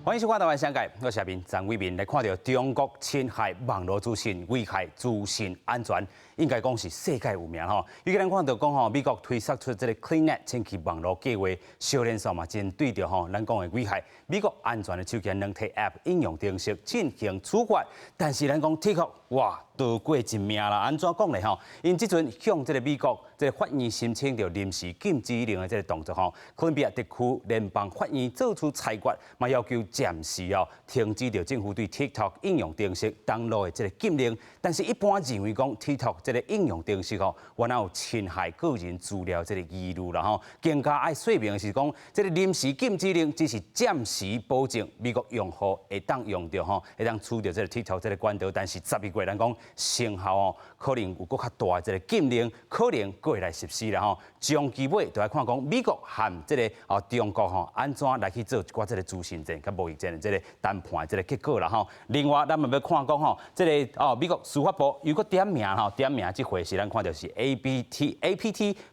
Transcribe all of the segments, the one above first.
歡迎收看《台灣商界》，我是阿明張偉民來看著中國侵害網路資訊、危害資訊安全，應該講是世界有名吼。尤其咱看著講吼，美國推釋出這個 CleanNet 清氣網路計劃，小連鎖嘛針對著吼咱講的危害美國安全的手機軟體 App 應用程式進行處罰，但是咱講 TikTok 哇，逃過一命啦！按怎講咧吼？𪜶這陣向這個美國這個法院申請著臨時禁止令的這個動作吼，哥倫比亞特區聯邦法院做出裁決，嘛要求暫時哦停止著政府對 TikTok 應用程式登錄的這個禁令。但是，一般認為講 TikTok 這個應用程式吼，原來有侵害個人資料這個疑慮啦吼。更加愛說明的是講，這個臨時禁止令只是暫時保證美國用戶會當用著吼，會當取著這個 TikTok 這個管道，但是11月咱講生效哦，可能有閣較大的這個禁令，可能閣會來實施啦吼。長期尾就來看講美國和這個哦中國吼按怎來去做一寡這個資訊戰佮貿易戰的這個談判的這個結果啦吼。另外，咱嘛欲看講吼，這個哦美國司法部又閣點名吼，點名這回是咱看著是 APT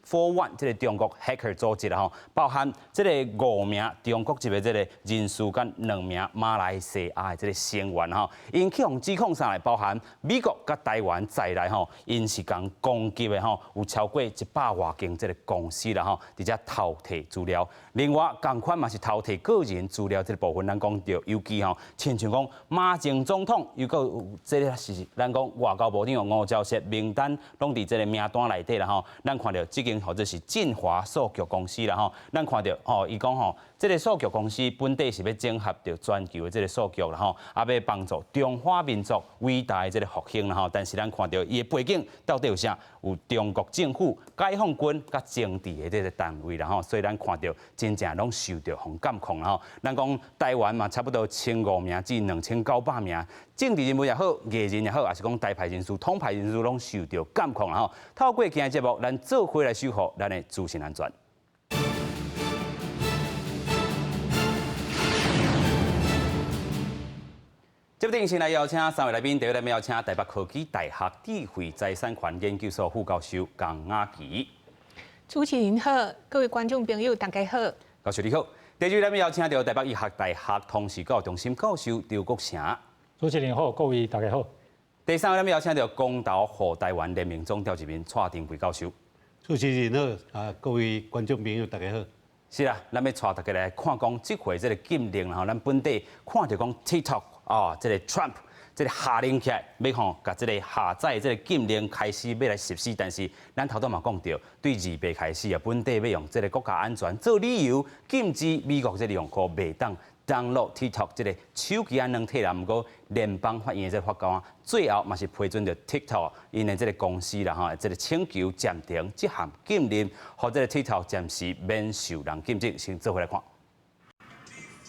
41這個中國黑客組織啦吼，包含這個五名中國籍的這個人士佮兩名馬來西亞的這個成員吼，𪜶去予指控啥來？包含美國佮台灣在內吼，𪜶是共攻擊的吼，有超過100外間這個公司啦吼，佇遮偷提資料。另外，仝款嘛是偷提個人資料這個部分，咱講著尤其吼，親像講馬前總統，又閣有這個是咱講外交部長吳釗燮名單，攏佇這個名單內底啦吼。咱看著這間或者是晉華數據公司啦吼，咱看著吼，伊講吼，這個數據公司本底是欲整合著全球的這個數據啦吼，啊欲幫助中華民族偉大的這個復興啦吼。但是咱看著伊的背景到底有啥？有中國政府、解放軍佮政治的這個單位啦吼，所以咱看著真正攏受著予監控啦吼。咱講台灣嘛，差不多1500名至2900名，政治人物也好，藝人也好，抑是講台派人士、統派人士，攏受著監控啦吼。透過今日節目，咱做伙來守護咱的資訊安全。節目頂先來邀請三位來賓，第一位邀請台北科技大學智慧財產權研究所副教授龔雅琪。主持人好，各位觀眾朋友大家好。教授你好。第二位咱邀請著台北醫學大學通識教育中心教授劉國成。主持人好，各位大家好。第三位咱邀請著公投予台灣聯盟總召集人蔡廷貴教授。主持人好，啊，各位觀眾朋友大家好。是啦，咱欲帶大家來看講，這回這個禁令吼，咱本地看著講 TikTok 啊，這個 Trump 這個下令起來，欲吼共這個下載這個禁令開始欲來實施，但是咱頭拄嘛講著，對2八開始啊，本地欲用這個國家安全做理由，禁止美國這個用戶袂當 download TikTok 這個手機仔軟體啦。毋過聯邦法院的這個法官最後嘛是批准著 TikTok 𪜶的這個公司啦吼，這個請求暫停這項禁令，予這個 TikTok 暫時免受人禁止。先做伙來看。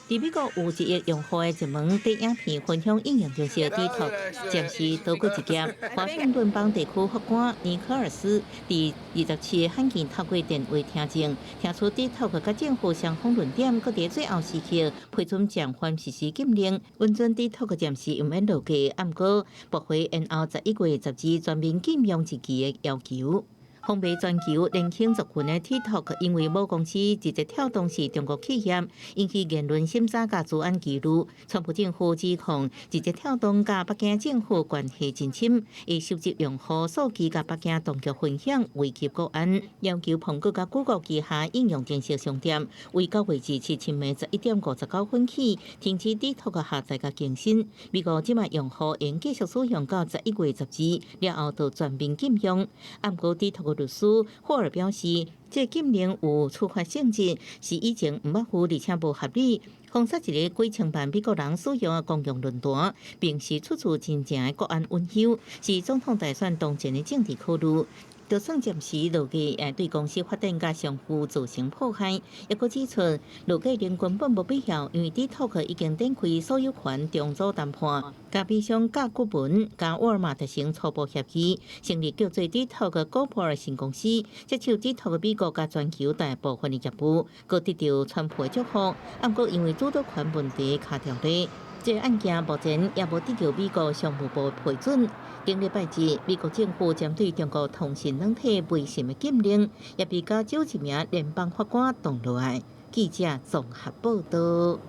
佇美國有一億用戶的熱門短影片分享應用程式 TikTok，暫時逃過一劫。華盛頓邦地區法官尼科爾斯佇27號罕見透過電話聽證，聽取 TikTok 佮政府雙方論點，閣佇最後時刻批准暫緩實施禁令，允准 TikTok 暫時毋免落架，毋過駁回延後11月12全面禁用日期的要求。風靡全球年輕族群的 TikTok，因為母公司字節跳動是中國企業，引起言論審查佮資安疑慮。川普政府指控字節跳動佮北京政府關係真深，會收集用戶數據佮北京當局分享，危及國安，要求蘋果佮谷歌旗下應用程式商店，為9月27深暝11點59分起停止 TikTok 下載佮更新。美國這馬用戶會繼續使用到11月12，了後就全面禁用。毋過 TikTok 律師霍爾表示，這禁令有處罰性質，是以前毋捌有，而且無合理。封殺一個幾千萬美國人使用的公共論壇，並是出自真正的國安隱憂，是總統大選當前的政治考慮。就算暫時落架，會對公司發展佮商譽造成破壞。抑閣指出，落架令根本無必要，因為 TikTok 已經展開所有權重組談判，佮美商甲谷文、佮沃爾瑪達成初步協議，成立叫做 TikTok 古普爾新公司，接手 TikTok 美國佮全球大部分的業務，閣得著川普的祝福。毋過因為主導權問題卡著咧，這個案件目前也無得著美國商務部批准。頂禮拜二，美國政府針對中國通訊軟體微信的禁令，也被加州一名聯邦法官擋落來。記者綜合報導。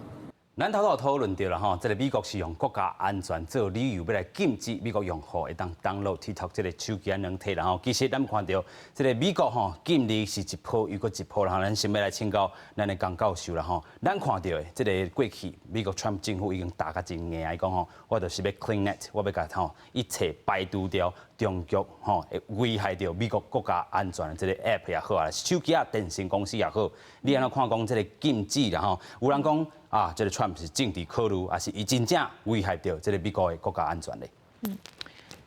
咱頭拄討論著啦吼，這個美國是用國家安全做理由，欲來禁止美國用戶會當 download TikTok 這個手機軟體啦吼。其實咱看著這個美國吼禁令是一波又閣一波啦，咱先欲來請教咱的江教授啦吼。咱看著的這個過去美國川普政府已經打甲真硬，伊講吼，我就是欲 clean net，我欲共吼一切排除掉中國吼會危害著美國國家安全的這個 app 也好啊，手機啊電信公司也好，你按怎看講這個禁止啦吼？有人講啊，這個川普是政治考慮，抑是伊真正威脅著這個美國的國家安全咧？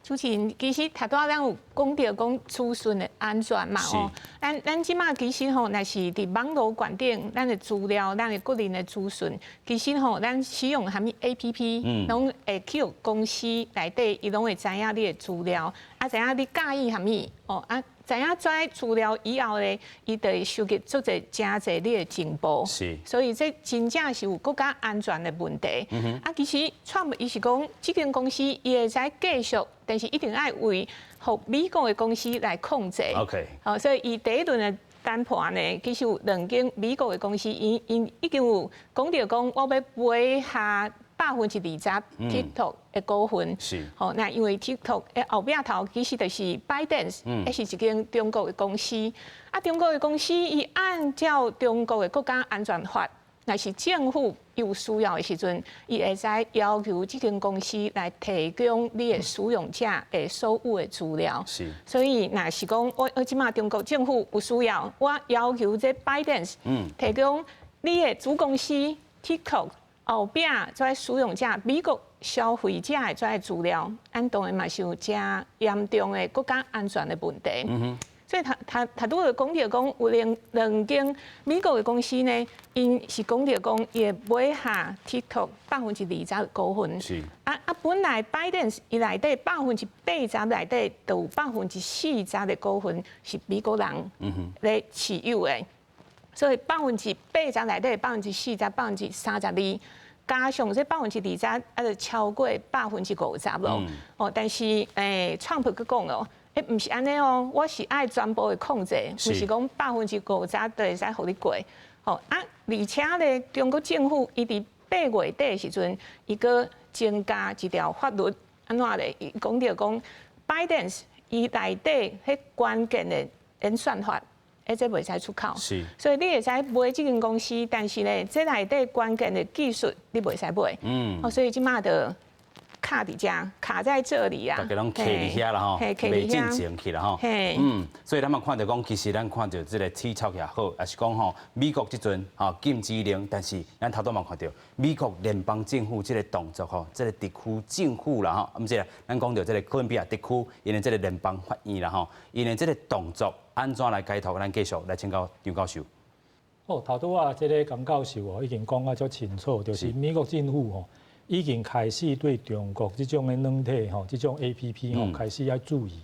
主持人，其實頭拄仔咱有講著講資訊的安全嘛吼，咱這馬其實吼，若是佇網路觀點，咱的資料，咱的個人的資訊，其實吼，咱使用啥物 APP，攏會去予公司內底，伊攏會知影你的資料，啊，知影你佮意啥物，哦，啊，知影這資料以後咧，伊就會收集足濟誠濟你的情報。所以這真正是有國家安全的問題。啊，其實川普伊是講，這間公司伊會使繼續，但是一定愛委予美國的公司來控制。 好，所以伊第一輪的談判呢，其實有兩間美國的公司，𪜶已經有講著講，我欲買下20% TikTok 的股份。好，那因為 TikTok 的後壁頭其實就是 ByteDance，彼是一間中國的公司。啊，中國的公司伊按照中國的國家安全法，若是政府有需要的時陣，伊會使要求這間公司來提供你的使用者的所有的資料。所以，若是講我這馬中國政府有需要，我要求這 ByteDance 提供你的子公司 TikTok 後壁這使用者美國消費者的這資料，按當然嘛是有誠嚴重的國家安全的問題。所以頭拄仔講著講有兩間美國的公司呢，𪜶是講著講伊會買下 TikTok 20%的股份。啊，本來 ByteDance 伊內底80%內底就有40%的股份是美國人咧持有的，所以80%內底40%，32%。加上這20%，啊，就超過50%咯。哦，但是川普閣講哦，毋是按呢哦，我是愛全部的控制，毋是講50%就會使予你過。吼啊，而且咧，中國政府伊佇8月底的時陣，伊閣增加一條法律，按怎咧？伊講著講，ByteDance 伊內底彼關鍵的演算法，這袂使出口。所以你會使買這間公司，但是咧，這內底關鍵的技術你袂使買。哦，所以這馬就卡佇遮，卡在這裡啊。大家攏卡佇遐啦吼，袂進前去啦吼。所以咱嘛看著講，其實咱看著這個 TikTok 也好，抑是講吼美國這陣吼禁止令，但是咱頭拄嘛看著美國聯邦政府這個動作吼，這個特區政府啦吼，毋是啦，咱講著這個哥倫比亞特區，𪜶的這個聯邦法院啦吼，𪜶的這個動作按怎來解讀？咱繼續來請教張教授。哦，頭拄仔，這個江教授哦已經講甲足清楚，就是美國政府吼已經開始對中國這種的軟體吼，這種 APP 吼開始愛注意，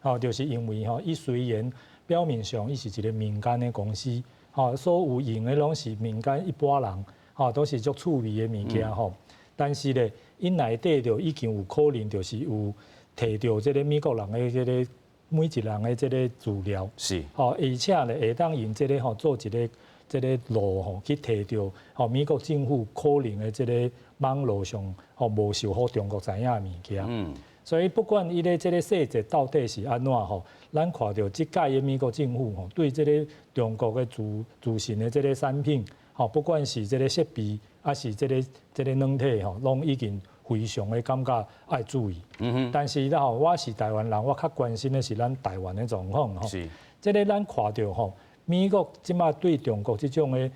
吼，就是因為吼，伊雖然表面上伊是一個民間的公司，吼，所有用的攏是民間一般人，吼，都是足趣味的物件吼，但是咧，𪜶內底就已經有可能就是有提著這個美國人的這個每一人的這個資料，吼，而且咧會當用這個吼做一個這個路吼去提著吼美國政府可能的這個網路上吼無受予中國知影的物件。所以不管伊咧這個細節到底是按怎吼，咱看著這屆的美國政府吼對這個中國的資訊的這個產品，吼不管是這個設備，抑是這個軟體吼，攏已經非常的感覺愛注意。但是咧吼，我是台灣人，我較關心的是咱台灣的狀況吼。這個咱看著吼，美國這馬對中國這種的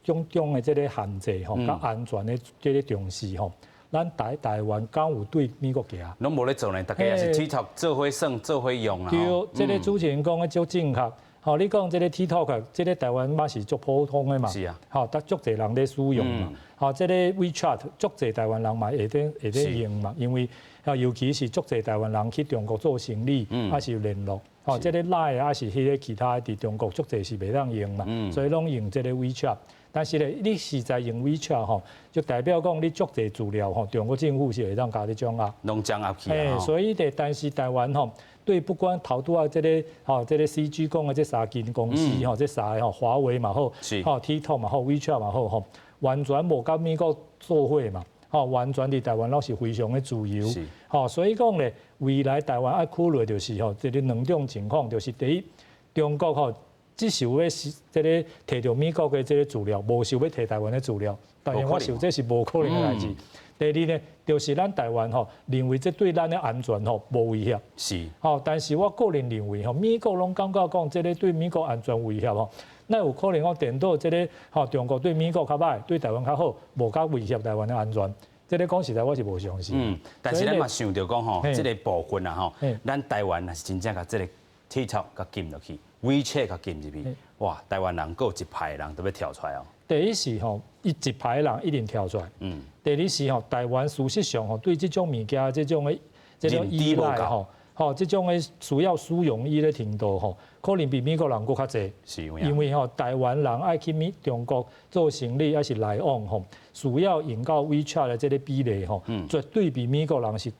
種種的這個限制吼，佮安全的這個重視吼，咱台灣敢有對美國行？攏無咧做呢，大家也是 TikTok 做伙耍做伙用啦。對，這個主持人講的足正確。吼，你講這個 TikTok，這個台灣嘛是足普通的嘛。吼，得足濟人咧使用嘛。吼，這個 WeChat 足濟台灣人嘛會咧用嘛，因為啊，尤其是足濟台灣人去中國做生意，抑是聯絡。吼，這個 Line 抑是彼個其他佇中國足濟是袂當用嘛，所以攏用這個 WeChat。但是咧，你實在用 WeChat 吼，就代表講你足濟資料吼，中國政府是會當共你掌握。攏掌握去。所以咧，但是台灣吼，對不管頭拄仔這個吼，這個 CG 講的這三間公司吼，這三个吼，華為嘛好，吼 TikTok 嘛好，WeChat 嘛好吼，完全無佮美國做伙嘛，吼，完全佇台灣攏是非常的自由，吼，所以講咧，未來台灣愛考慮就是吼，這个兩種情況，就是第一，中國吼只想欲這个提著美國的這个資料，無想欲提台灣的資料，但是我想這是無可能的代誌。第二呢，就是咱台灣吼認為這對咱的安全吼無威脅，吼，但是我個人認為吼，美國攏感覺講這个對美國安全威脅吼，那有可能講顛倒這个吼中國對美國較䆀，對台灣較好，無較威脅台灣的安全。這个講實在，我是無相信。嗯，但是咱嘛想著講吼，這个部分啊吼，咱台灣若是真正共這个 TikTok 共禁落去，WeChat 共禁入去，哇，台灣人閣有一派人都欲跳出來哦。第一是吼，一派人一定跳出來。第二是吼，台灣事實上吼，對這種物件這種的這種依賴吼，吼這種的需要使用伊的程度吼，可能比美國人閣較濟。因為吼，台灣人愛去美中國做生意，抑是來往吼，需要用到 WeChat 的這个比例吼，絕對比美國人是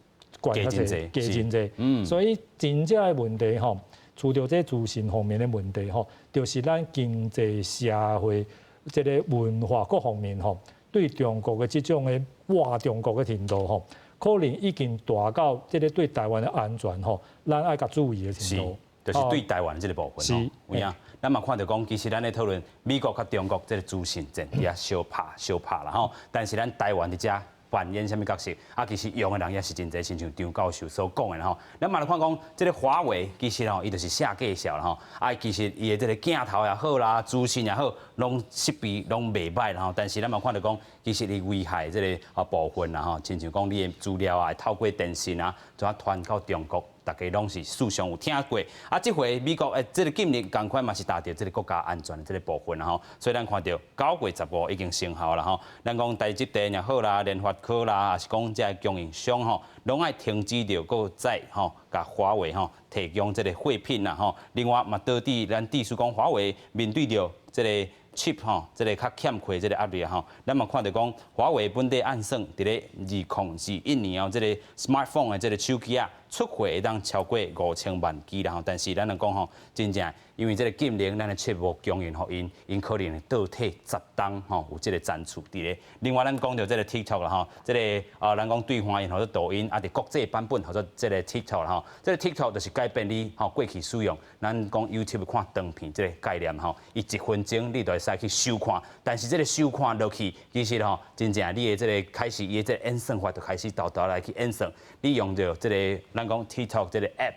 懸較濟，加真濟。所以真正的問題吼，除著這資訊方面的問題吼，就是咱經濟社會這个文化各方面吼，對中國的這種的倚中國的程度吼，可能已經大到這个對台灣的安全吼，咱愛共注意的程度。就是對台灣這个部分吼，有影。咱嘛看著講，其實咱咧討論美國佮中國這个資訊戰，佇遐相拍相拍啦吼。但是咱台灣佇遮扮演啥物角色？啊，其實用的人也是真濟，親像張教授所講的吼。咱嘛來看講，這个華為其實吼，伊就是寫介紹啦吼。啊，其實伊的這个鏡頭也好啦，資訊也好，攏設備攏袂䆀啦吼。但是咱嘛看著講，其實伊危害這个啊部分啦吼，親像講你的資料啊，會透過電信啊，怎啊傳到中國。大家攏是事上有聽過，啊，這回美國的這个禁令，仝款嘛是達著這个國家安全的這个部分啦吼，所以咱看著9月15已經生效啦吼。咱講台積電也好啦，聯發科啦，抑是講這个供應商吼，攏愛停止著閣再吼，共華為吼提供這个貨品啦吼。另外嘛，導致咱致使講華為面對著這个 chip 吼，這个較欠缺這个壓力吼，咱嘛看著講華為本底按算佇咧2021年哦，這个 smartphone 的這个手機啊，出貨會當超過5000萬支啦吼。但是咱來講吼，真正因為這个禁令，咱的 chip 無供應予𪜶，𪜶可能會倒退10冬吼，有這个殘次佇咧。另外，咱講著這个 TikTok 啦吼，這个啊，咱講對岸𪜶號做抖音，啊，佇國際版本號做這个 TikTok 啦吼。這个 TikTok 就是改變你吼過去使用，咱講 YouTube 看長片這个概念吼，伊一分鐘你就會使去收看，但是這个收看落去，其實吼，真正你的這个開始，伊的這个演算法就開始沓沓來去演算，你用著這个咱講 TikTok 這个 App，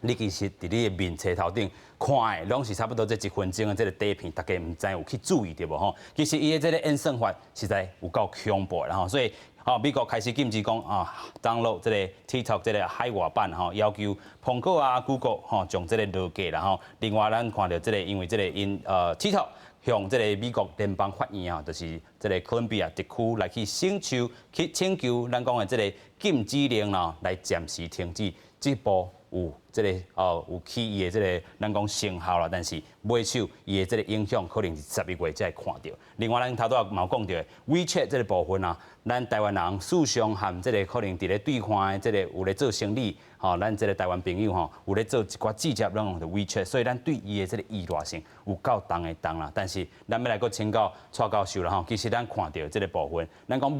你其實佇你的面冊頭頂看的，攏是差不多這一分鐘的這个短片，大家毋知有去注意著無吼？其實伊的這个演算法實在有夠恐怖啦吼，所以吼美國開始禁止講啊，download 這个 TikTok 這个海外版吼，要求蘋果啊、Google 吼將這个落架啦吼。另外，咱看著這个，因為這个𪜶TikTok 向這个美國聯邦法院啊，就是這个哥倫比亞特區來去請求去請求咱講的這个禁止令啦，來暫時停止這步。有這个有起伊的這个咱講成效啦，但是尾手伊的這个影響可能是11月才會看著。另外，咱頭拄仔嘛有講著 WeChat 這个部分啊，咱台灣人事實上和這个可能佇咧對岸的這個有咧做生意，吼，咱這个台灣朋友吼有咧做一寡直接攏用著 WeChat，所以咱對伊的這个依賴性有夠重的重啦。但是咱欲來閣請教蔡教授啦吼，其實咱看著這个部分，咱講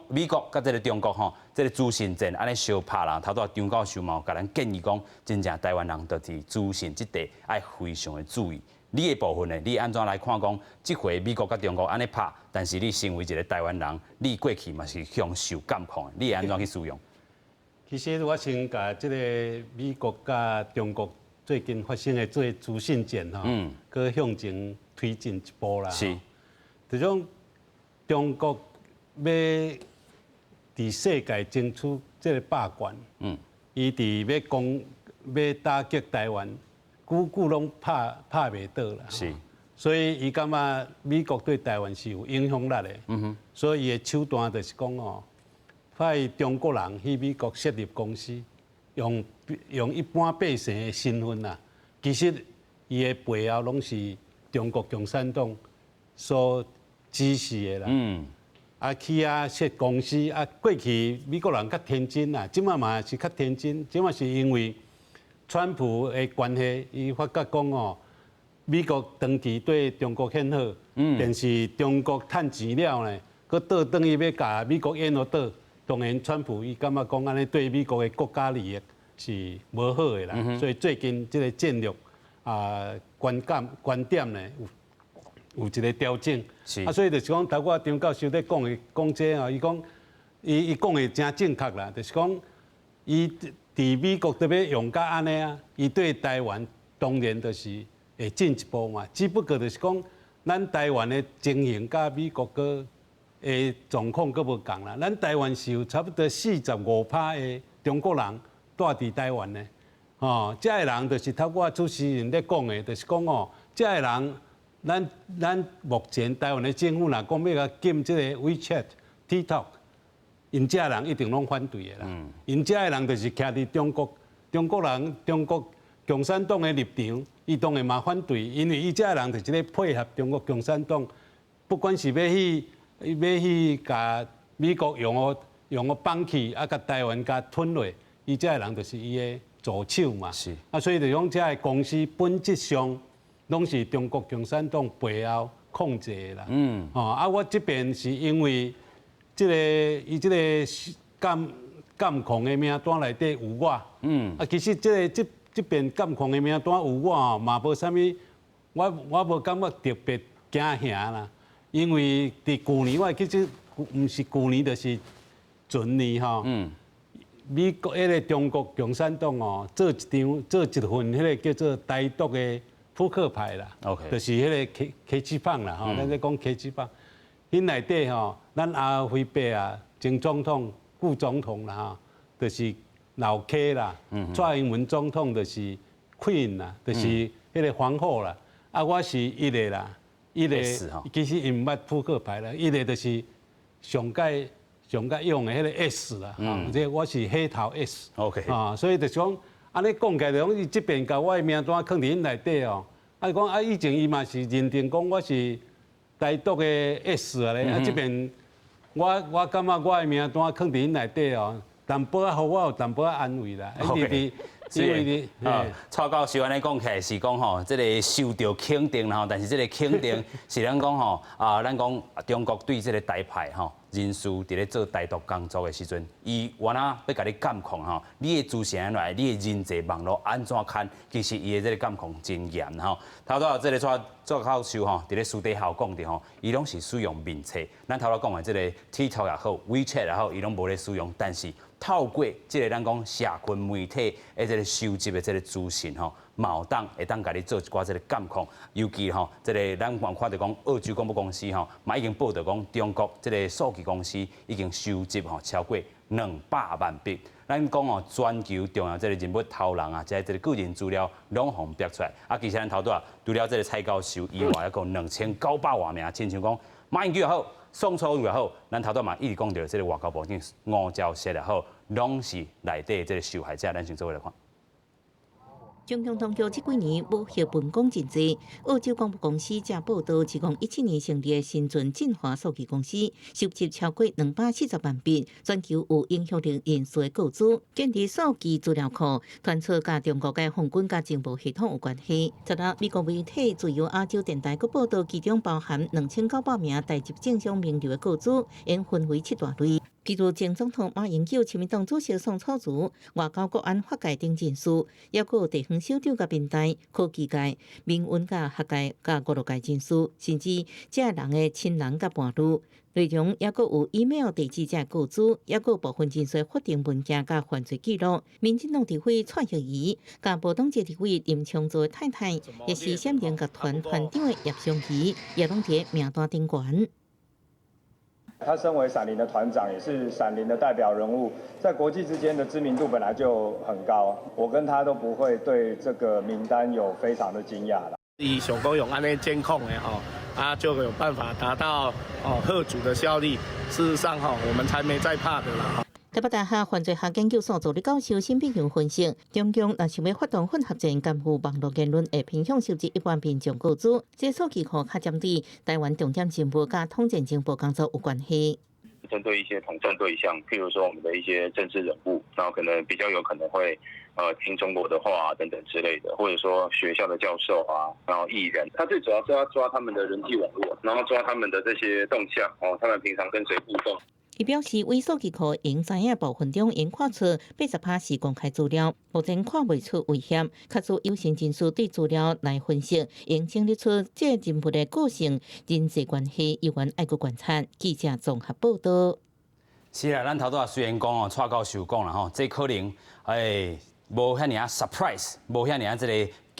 美國佮這个中國吼，這个資訊戰按呢相拍啦，頭拄仔張教授嘛有共咱建議講，真正台灣人就是資訊這塊愛非常的注意。你的部分呢？你按怎來看講？這回美國佮中國按呢拍，但是你身為一个台灣人，你過去嘛是享受監控的，你會按怎去使用？其實我先共這个美國佮中國最近發生的這个資訊戰吼，閣向前推進一步啦。這種中國欲佇世界爭取這个霸權，伊佇欲攻欲打擊台灣，久久攏拍袂倒啦。所以伊感覺美國對台灣是有影響力的。所以伊的手段就是講哦，派中國人去美國設立公司，用一般百姓的身份啦，其實伊的背後攏是中國共產黨所指示的啦。啊，去遐設公司啊，過去美國人較天真啦，這馬嘛是較天真，這馬是因為川普的關係，伊發覺講哦，美國長期對中國獻好，但是中國趁錢了呢，閣倒轉去欲共美國淹予倒。當然，川普伊感覺講按呢對美國的國家利益是無好的啦。所以最近這個戰略啊觀感觀點呢有一個調整。啊，所以就是講，頭拄張教授咧講的講這吼，伊講伊講的誠正確啦，就是講伊佇美國都欲用甲按呢啊，伊對台灣當然就是會進一步嘛。只不過就是講，咱台灣的情形佮美國閣的狀況閣無仝啦。咱台灣是有差不多45趴的中國人蹛佇台灣的，吼，這个人就是頭拄仔主持人咧講的，就是講哦，這个人，咱目前台灣的政府若講欲共禁這個 WeChat、TikTok，𪜶遮人一定攏反對的啦。𪜶遮的人就是徛佇中國，中國人、中國共產黨的立場，伊當然嘛反對，因為伊遮人就是咧配合中國共產黨，不管是欲去欲去共美國用予放棄，啊，共台灣共吞落，伊遮的人就是伊的助手嘛。啊，所以就講遮的公司本質上攏是中國共產黨背後控制的啦。哦，啊，我這邊是因為這個伊這個監監控的名單內底有我。啊，其實這個這這邊監控的名單有我吼，嘛無啥物，我無感覺特別驚嚇啦。因為佇舊年我記得，毋是舊年就是前年吼。美國彼個中國共產黨哦，做一張做一份彼個叫做台獨的撲克牌啦，就是彼個 K 七棒啦吼，咱咧講 K 七棒，彼內底吼，咱阿輝伯啊，前總統、故總統啦吼，就是老 K 啦，蔡英文總統就是 Queen 啦，就是彼個皇後啦，啊，我是一個啦，一個其實伊毋捌撲克牌啦，一個就是上蓋上蓋用的彼個 S 啦，這我是黑頭 S，啊，所以就是講，按呢講起來，講伊這邊共我的名單囥佇𪜶內底哦，啊，講啊，以前伊嘛是認定講我是台獨的 S 啊咧，啊，這邊我感覺我的名單囥佇𪜶內底哦，淡薄仔予我有淡薄仔安慰啦，因為因為你啊，蔡教授按呢講起來是講吼，這個受著肯定啦吼，但是這個肯定是咱講吼啊，咱講中國對這個台派吼人士佇咧做台獨工作的時陣，伊原來欲共你監控吼，你的資訊按怎，你的人際網路按怎看，其實伊的這個監控真嚴吼。頭拄仔這個蔡蔡教授吼，佇咧私底下講著吼，伊攏是使用面冊。咱頭拄講的這個 TikTok 也好，WeChat 也好，伊攏無咧使用，但是透過這個咱講社群媒體的這個收集的這個資訊吼，嘛有當會當共你做一寡這個監控，尤其吼，這個咱嘛看著講澳洲廣播公司吼，嘛已經報道講中國這個數據公司已經收集吼超過200萬筆。咱講哦，全球重要這個人物頭人啊，這個個人資料攏予逼出來。啊，其實咱頭拄仔除了這個蔡教授以外，還有2900外名，親像講馬英九也好，宋楚瑜也好，咱頭拄嘛一直講著這個外交部長吳釗燮也好，攏是內底這個受害者。咱先做伙來看。中共當局這幾年武嚇文攻真濟，澳洲廣播公司才報道，2017年成立的新進進華數據公司，收集超過240萬筆全球有影響力人士的個資，建立數據資料庫，傳出佮中國的紅軍佮情報系統有關係。昨日美國媒體自由亞洲電台閣報道，其中包含2900名台籍政商名流的個資，應分為七大類。譬如前總統馬英九、親民黨主席宋楚瑜、外交、國安、法界等人士，抑閣有地方首長佮民代、科技界、民運佮學界佮娛樂界人士，甚至這人的親人佮伴侶。內容抑閣有 email 地址這個資，抑閣有部分人士法定文件佮犯罪記錄。民進黨立委蔡惠如、佮無黨籍立委林昶佐的太太，也是閃靈樂團團長的葉湘儀，也攏佇名單頂懸。他身為閃靈的團長，也是閃靈的代表人物，在國際之間的知名度本來就很高。我跟他都不會對這個名單有非常的驚訝啦。伊想講用按呢監控的吼，啊就有辦法達到哦嚇阻的效力。事實上吼，我們才沒在怕的啦。台北大學犯罪學研究所助理教授沈秉洋分析，中共若想欲發動混合戰，干預網路言論，會偏向收集一般民眾個資。這數據庫較針對台灣重點情報佮統戰情報工作有關係。針對一些統戰對象，譬如說我們的一些政治人物，然後可能比較有可能會聽中國的話等等之類的，或者說學校的教授啊，然後藝人，他最主要是要抓他們的人際網絡，然後抓他們的這些動向，哦，他們平常跟誰互動。伊表示，偽數據庫用知影部分中，𪜶看出80%是公開資料，目前看袂出危險。假使有心人士對資料來分析，會整理出這人物的個性、人際關係，猶原愛閣觀察。記者綜合報道。是啦，咱頭拄仔雖然講哦，蔡教授講啦吼，這可能無遐爾仔 surprise，無遐爾仔這個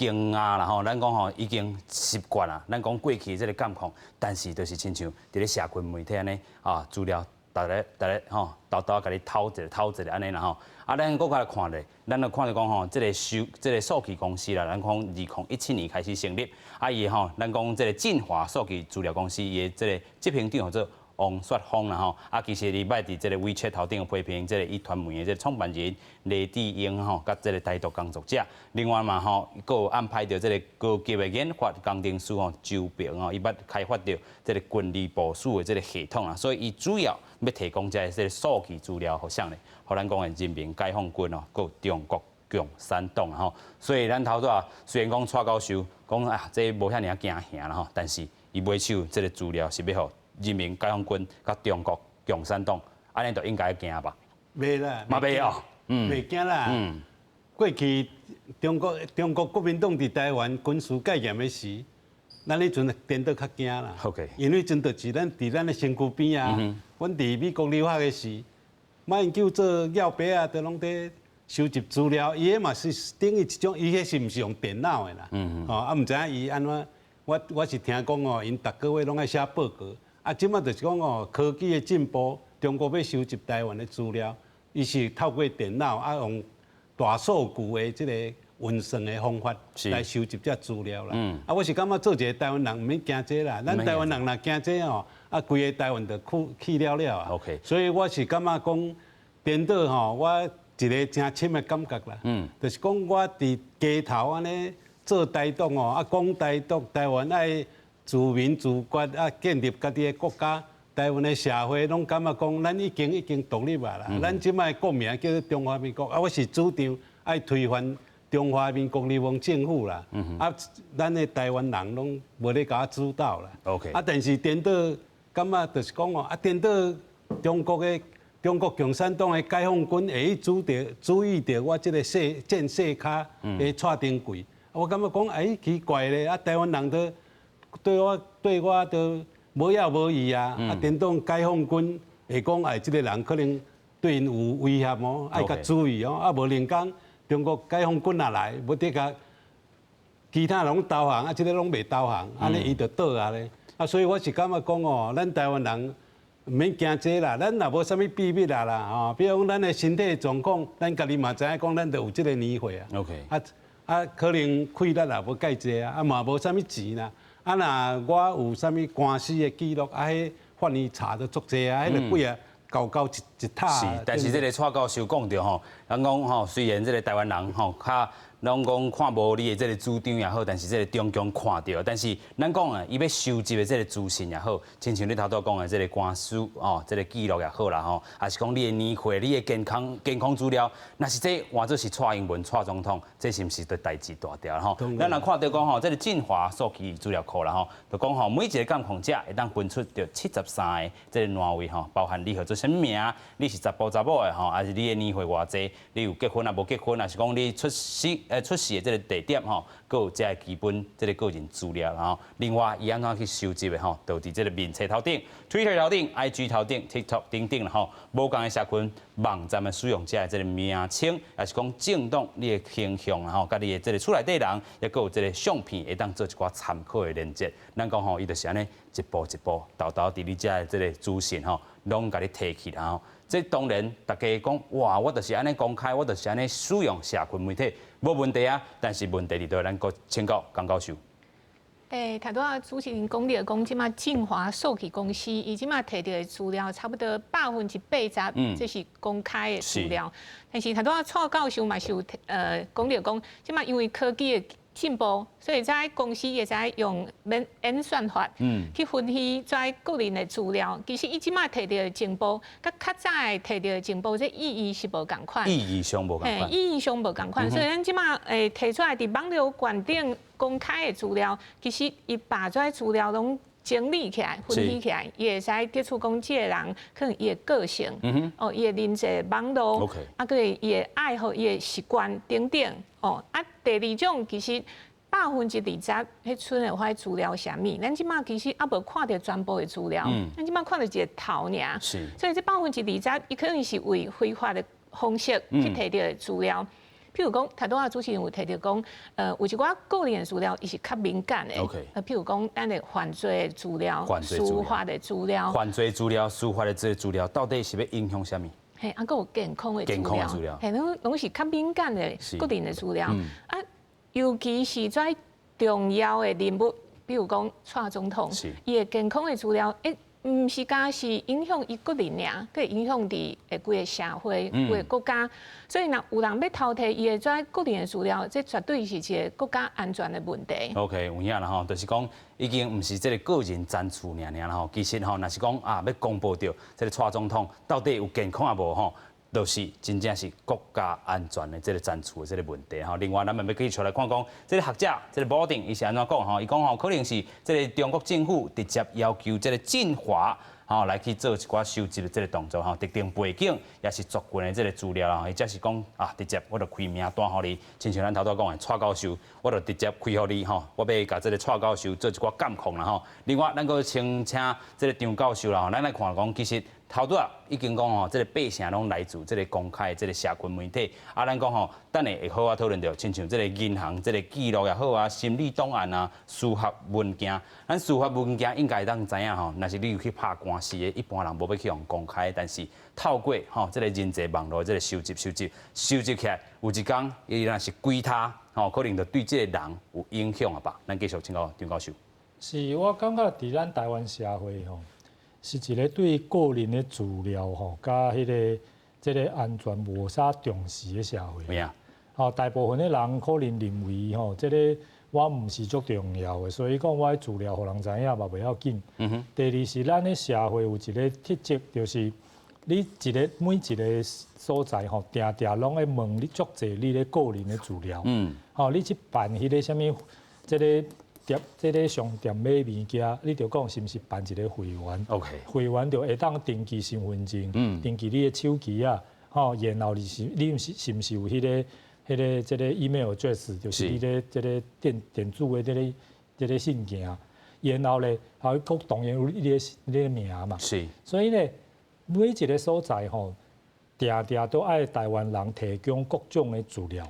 驚訝啦吼。咱講吼已經習慣啦，咱講過去這個監控，但是就是親像佇咧社群媒體按呢啊資料。逐日逐日吼，沓沓共你偷一下偷一下按呢啦吼。啊，咱閣較來看咧，咱就看著講吼，這个收這个數據公司啦，咱講2017年開始成立，啊伊吼，咱講這个進華數據資料公司伊的這个執行長叫做王雪峰啦吼。啊，其實伊捌佇這个 WeChat 頭頂批評這个壹傳媒的這个創辦人黎智英吼，佮這个台獨工作者。另外嘛吼，閣有安排著這个高級的研發工程師吼周平吼，伊捌開發著這个軍事部署的這个系統啦，所以伊主要欲提供這个這个數據資料，予啥呢？予咱講的人民解放軍哦，閣有中國共產黨吼。所以咱頭拄仔雖然講蔡教授講啊，這無遐爾仔驚嚇啦吼，但是伊買手這个資料是欲予人民解放軍佮中國共產黨，按呢就應該驚吧？袂啦，嘛袂哦，袂驚啦。過去中國國民黨佇台灣軍事戒嚴的時，咱彼陣顛倒較驚啦。 因為彼陣就是咱佇咱的身軀邊啊。阮佇美國留學的時，馬英九做耀白啊，都攏佇收集資料。伊彼嘛是等於一種，伊彼是毋是用電腦的啦？哦，啊，毋知影伊按怎？我是聽講哦，𪜶逐個月攏愛寫報告。啊，這馬就是講哦，科技的進步，中國欲收集台灣的資料，伊是透過電腦啊，用大數據的這個運算的方法來收集這資料啦。啊，我是感覺做一個台灣人毋免驚這啦。咱台灣人若驚這吼，啊，規个台灣就去去了了啊。 所以我是感覺講，顛倒吼，我一个誠深的感覺啦。就是講我佇街頭按呢做台獨哦，啊講台獨，台灣愛自民自決啊，建立家己的國家。台灣的社會攏感覺講，咱已經獨立啊啦。咱這擺國名叫做中華民國啊，我是主張愛推翻中華民國流亡政府啦。啊，咱的台灣人攏無咧共我主導啦。 啊，但是顛倒感覺就是講哦，啊，顛倒中國的中國共產黨的解放軍會去注著注意著我這个細戰細跤的蔡丁貴，我感覺講哎奇怪咧，啊，台灣人都對我都無影無異啊！啊，顛倒解放軍會講哎，這个人可能對𪜶有威脅哦，愛共注意哦。啊，無寧講中國解放軍若來，無得共其他攏投降，啊，這个攏袂投降，按呢伊就倒啊咧。啊，所以我是感覺講哦，咱台灣人毋免驚這啦，咱若無啥物秘密啊啦，吼，比如講咱的身體狀況，咱家己嘛知影講，咱就有這个年歲啊。 啊啊，可能氣力也無蓋濟啊，啊嘛無啥物錢啦。啊，若我有啥物官司的記錄，啊，彼法院查得足濟啊，彼个幾啊厚厚一疊。是，但是這个蔡教授講著吼，人講吼，雖然這个台灣人吼較攏講看無你的這个主張也好，但是這个中共看著，但是咱講啊，伊欲收集的這个資訊也好，親像你頭拄講的這个官司哦，這个記錄也好啦吼，抑是講你的年歲、你的健康資料，若是這換做是蔡英文蔡總統，這是毋是就代誌大條吼？咱若看著講吼，這个進華數據資料庫啦吼，就講吼，每一个監控者會當分出著73个這个欄位吼，包含你號做啥物名，你是查埔查某的吼，抑是你的年歲偌濟，你有結婚抑無結婚，抑是講你出世的這个地點吼，閣有這个基本這个個人資料吼。另外，伊按怎去收集的吼，就佇這个面冊頭頂、Twitter 頭頂、IG 頭頂、TikTok 等等吼，無仝的社群網站的使用者的這个名稱，抑是講政黨你的形象吼，佮你的這个厝內底人，抑閣有這个相片，會當做一寡參考的連結。咱講吼，伊就是按呢一步一步，沓沓佇你遮的這个資訊吼，攏共你提起來吼。這當然，大家講哇，我就是按呢公開，我就是按呢使用社群媒體，無問題啊。但是問題佇佗，咱閣請教江教授。欸，頭拄仔主持人講著講，這馬進華數據公司，伊這馬提著的資料差不多80%，這是公開的資料。但是頭拄仔蔡教授嘛是有講著講，這馬因為科技的進步，所以在公司會使用免演算法去分析這個人的資料。其實伊這擺提著的情報，佮較早的提著的情報，這意義是無仝款。意義上無仝款。意義上無仝款，所以咱這擺提出來佇網路懸頂公開的資料，其實伊把這資料攏整理起來、分析起來，伊會使得出講這個人可能伊的個性，哦，伊的人際網路，啊，閣伊的愛好、伊的習慣等等，哦，啊，第二種其實20%彼陣的彼資料啥物？咱這擺其實猶無看著全部的資料，咱這擺看著一個頭爾，所以這20%，伊可能是為非法的方式去提著的資料。譬如講，頭拄仔主持人有提著講，有一寡個人的資料，伊是較敏感的。 譬如講，咱的犯罪的資料、司法的資料。犯罪資料、司法的這個資料，到底是欲影響啥物？嘿，啊，閣有健康的資料。健康的資料。嘿，攏是較敏感的個人的資料。啊，尤其是這重要的人物，比如講，蔡總統，伊的健康的資料，欸，毋是干焦是影響伊個人爾，閣會影響佇規個社會、規個國家。所以，若有人欲偷提伊的這個人的資料，這絕對是一個國家安全的問題。 OK，有影啦吼，就是講已經毋是這個個人層次爾爾啦吼。其實吼，若是講啊，欲公布著這個蔡總統到底有健康抑無吼，就是真正是國家安全的這個層次的這個問題吼。另外，咱嘛欲繼續來看講，這個學者這個保定伊是按怎講吼？伊講吼，可能是這個中國政府直接要求這個晉華吼來去做一寡收集的這個動作吼，特定背景抑是族群的這個資料啦，或者是講啊，直接我就開名單予你，親像咱頭拄講的蔡教授，我就直接開予你吼，我欲共這個蔡教授做一寡監控啦吼。另外，咱閣請請這個張教授啦吼，咱來看講，其實頭拄仔已經講吼，這個八成攏來自這個公開的這個社群媒體。啊，咱講吼，等下會好好討論著，親像這個銀行這個記錄也好啊，心理檔案啊，司法文件，咱司法文件應該當知影吼，若是你有去拍官司的，一般人無欲去予公開，但是透過吼這個人際網路這個收集、收集、收集起來，有一工伊若是歸他吼，可能就對這個人有影響啊吧。咱繼續請教張教授。是，我感覺佇咱台灣社會吼，是一個對個人的資料吼，佮彼個這個安全無啥重視的社會。吼，大部分的人可能認為吼，這個我毋是足重要的，所以講我的資料予人知影嘛袂要緊。第二是咱的社會有一個特質，就是你一個每一個所在吼，定定攏會問你足濟你的個人的資料。吼，你去辦彼個啥物，這個店，這個商店買物件，你就講是毋是辦一個會員會員就會當登記身份證，登記你的手機啊，吼，然後你是你是是毋是有彼個彼個這個 email address，就是你的這個電電子的這個這個信件，然後咧，還閣當然有你的名嘛。所以咧，每一個所在吼，定定都愛台灣人提供各種的資料。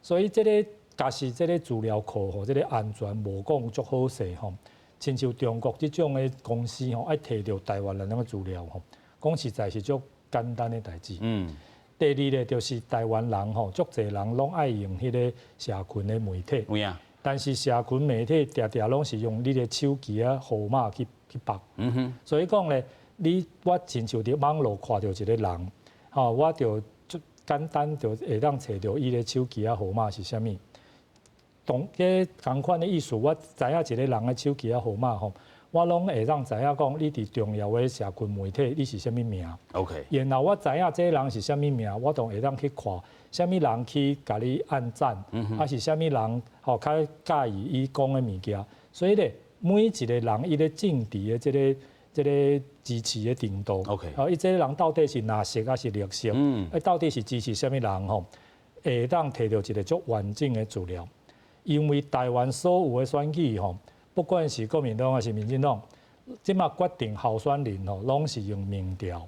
所以這個假使這個資料庫吼，這個安全無講足好勢吼，親像中國這種的公司吼，愛提著台灣人的資料吼，講實在是足簡單的代誌。第二咧，就是台灣人吼，足濟人攏愛用彼個社群的媒體。有影。但是社群媒體定定攏是用你的手機仔號碼去去綁。所以講咧，你我親像佇網路看著一個人，吼，我就足簡單就會當揣著伊的手機仔號碼是啥物。同這仝款的意思，我知影一個人的手機仔號碼吼，我攏會當知影講你佇重要的社群媒體你是啥物名。 然後我知影這個人是啥物名，我就會當去看啥物人去共你按讚，抑是啥物人吼較佮意伊講的物件。所以咧，每一個人伊咧政治的這個這個支持的程度， 吼，伊這個人到底是藍色抑是綠色？到底是支持啥物人吼？會當提著一個足完整的資料。因為台灣所有的選舉吼，不管是國民黨抑是民進黨，這馬決定候選人吼，攏是用民調。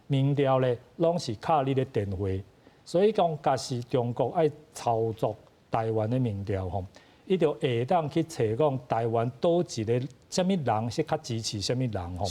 民調咧，攏是敲你的電話，所以講，假使中國愛操作台灣的民調吼，伊就會當去揣講台灣佗一個啥物人是較支持啥物人吼。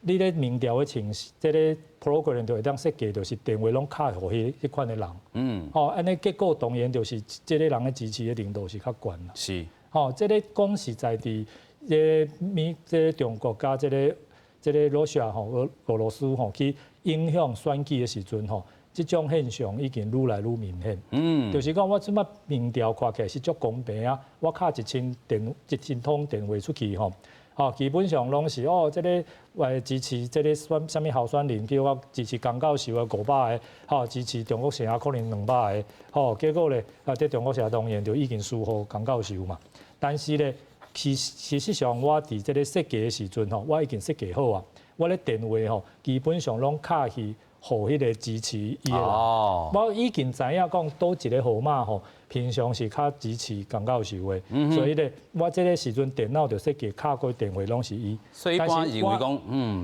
你咧民調的程式，這個 program 就會當設計，就是電話攏敲予彼款的人。吼，按呢結果當然就是這個人的支持的程度是較懸啦。吼，這個講實在佇這個美、這個中國佮這個這個 Russia 吼，俄羅斯吼去影響選舉的時陣吼，這種現象已經愈來愈明顯。就是講我這擺民調看起來是足公平啊，我敲1000通電話出去吼，吼，基本上攏是哦，這个會支持這个選啥物候選人，叫我支持江教授的500個，吼，支持中國城可能200個，吼，結果咧，啊，這中國城當然就已經輸予江教授嘛。但是咧，事實上我佇這个設計的時陣吼，我已經設計好啊，我咧電話吼，基本上攏敲去予彼个支持伊的人。我已經知影講佗一个號碼吼，平常是較支持江教授的，所以咧，我這个時陣電腦就設計敲過電話攏是伊。所以一般認為講，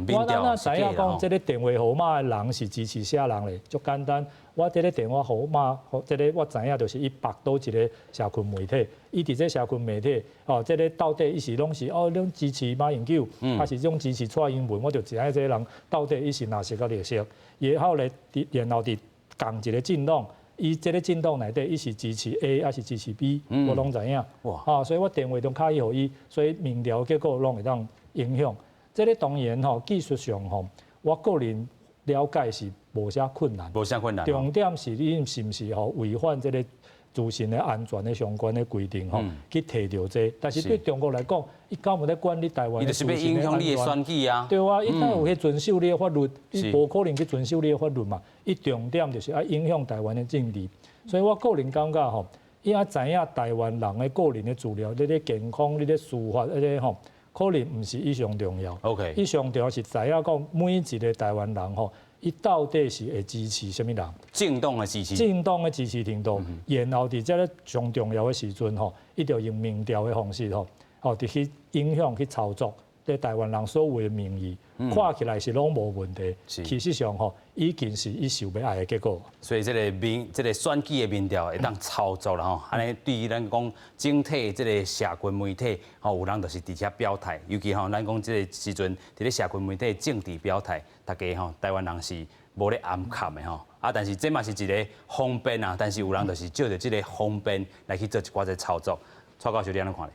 民我哪調知影講這个電話號碼的人是支持啥人咧？足簡單，我這个電話號碼，這个我知影就是伊綁佗一个社群媒體，伊佇這社群媒體，哦，這个到底伊是攏是哦，攏支持馬英九，還是攏支持蔡英文？我就知影這个人到底伊是藍色佮綠色。然後咧，然後佇仝一个政黨，伊這个政黨內底，伊是支持 A 還是支持 B，我攏知影。啊，所以我電話中敲去予伊，所以民調結果攏會當影響。這个當然吼，技術上吼，我個人了解是無啥困難。無啥困難。重點是你是毋是吼違反這个資訊的安全的相關的規定吼，去提著這個。但是對中國來講，伊敢有咧管你台灣的資訊的安全？影響你的選舉啊。對啊，伊哪有去遵守你的法律？伊無可能去遵守你的法律嘛。伊重點就是愛影響台灣的政治。所以我個人感覺吼，伊愛知影台灣人的個人的資料，你咧健康、你咧司法、彼个吼，可能毋是伊上重要。伊上重要是知影講每一个台灣人吼，伊到底是會支持啥物人？政黨的支持。政黨的支持程度，然後佇這个上重要的時陣吼，伊就用民調的方式吼，吼，佇去影響去操作，對台灣人所有的民意，看起來是攏無問題，其實上吼已經是伊想欲愛的結果。所以這个民，這个選舉的民調會當操作啦吼，按呢對於咱講整體這个社群媒體吼，有人就是佇遮表態，尤其吼咱講這个時陣佇咧社群媒體政治表態，大家吼台灣人是無咧掩崁的吼，啊，但是這嘛是一个方便啊，但是有人就是借著這个方便來去做一寡這操作。蔡教授你按怎看咧？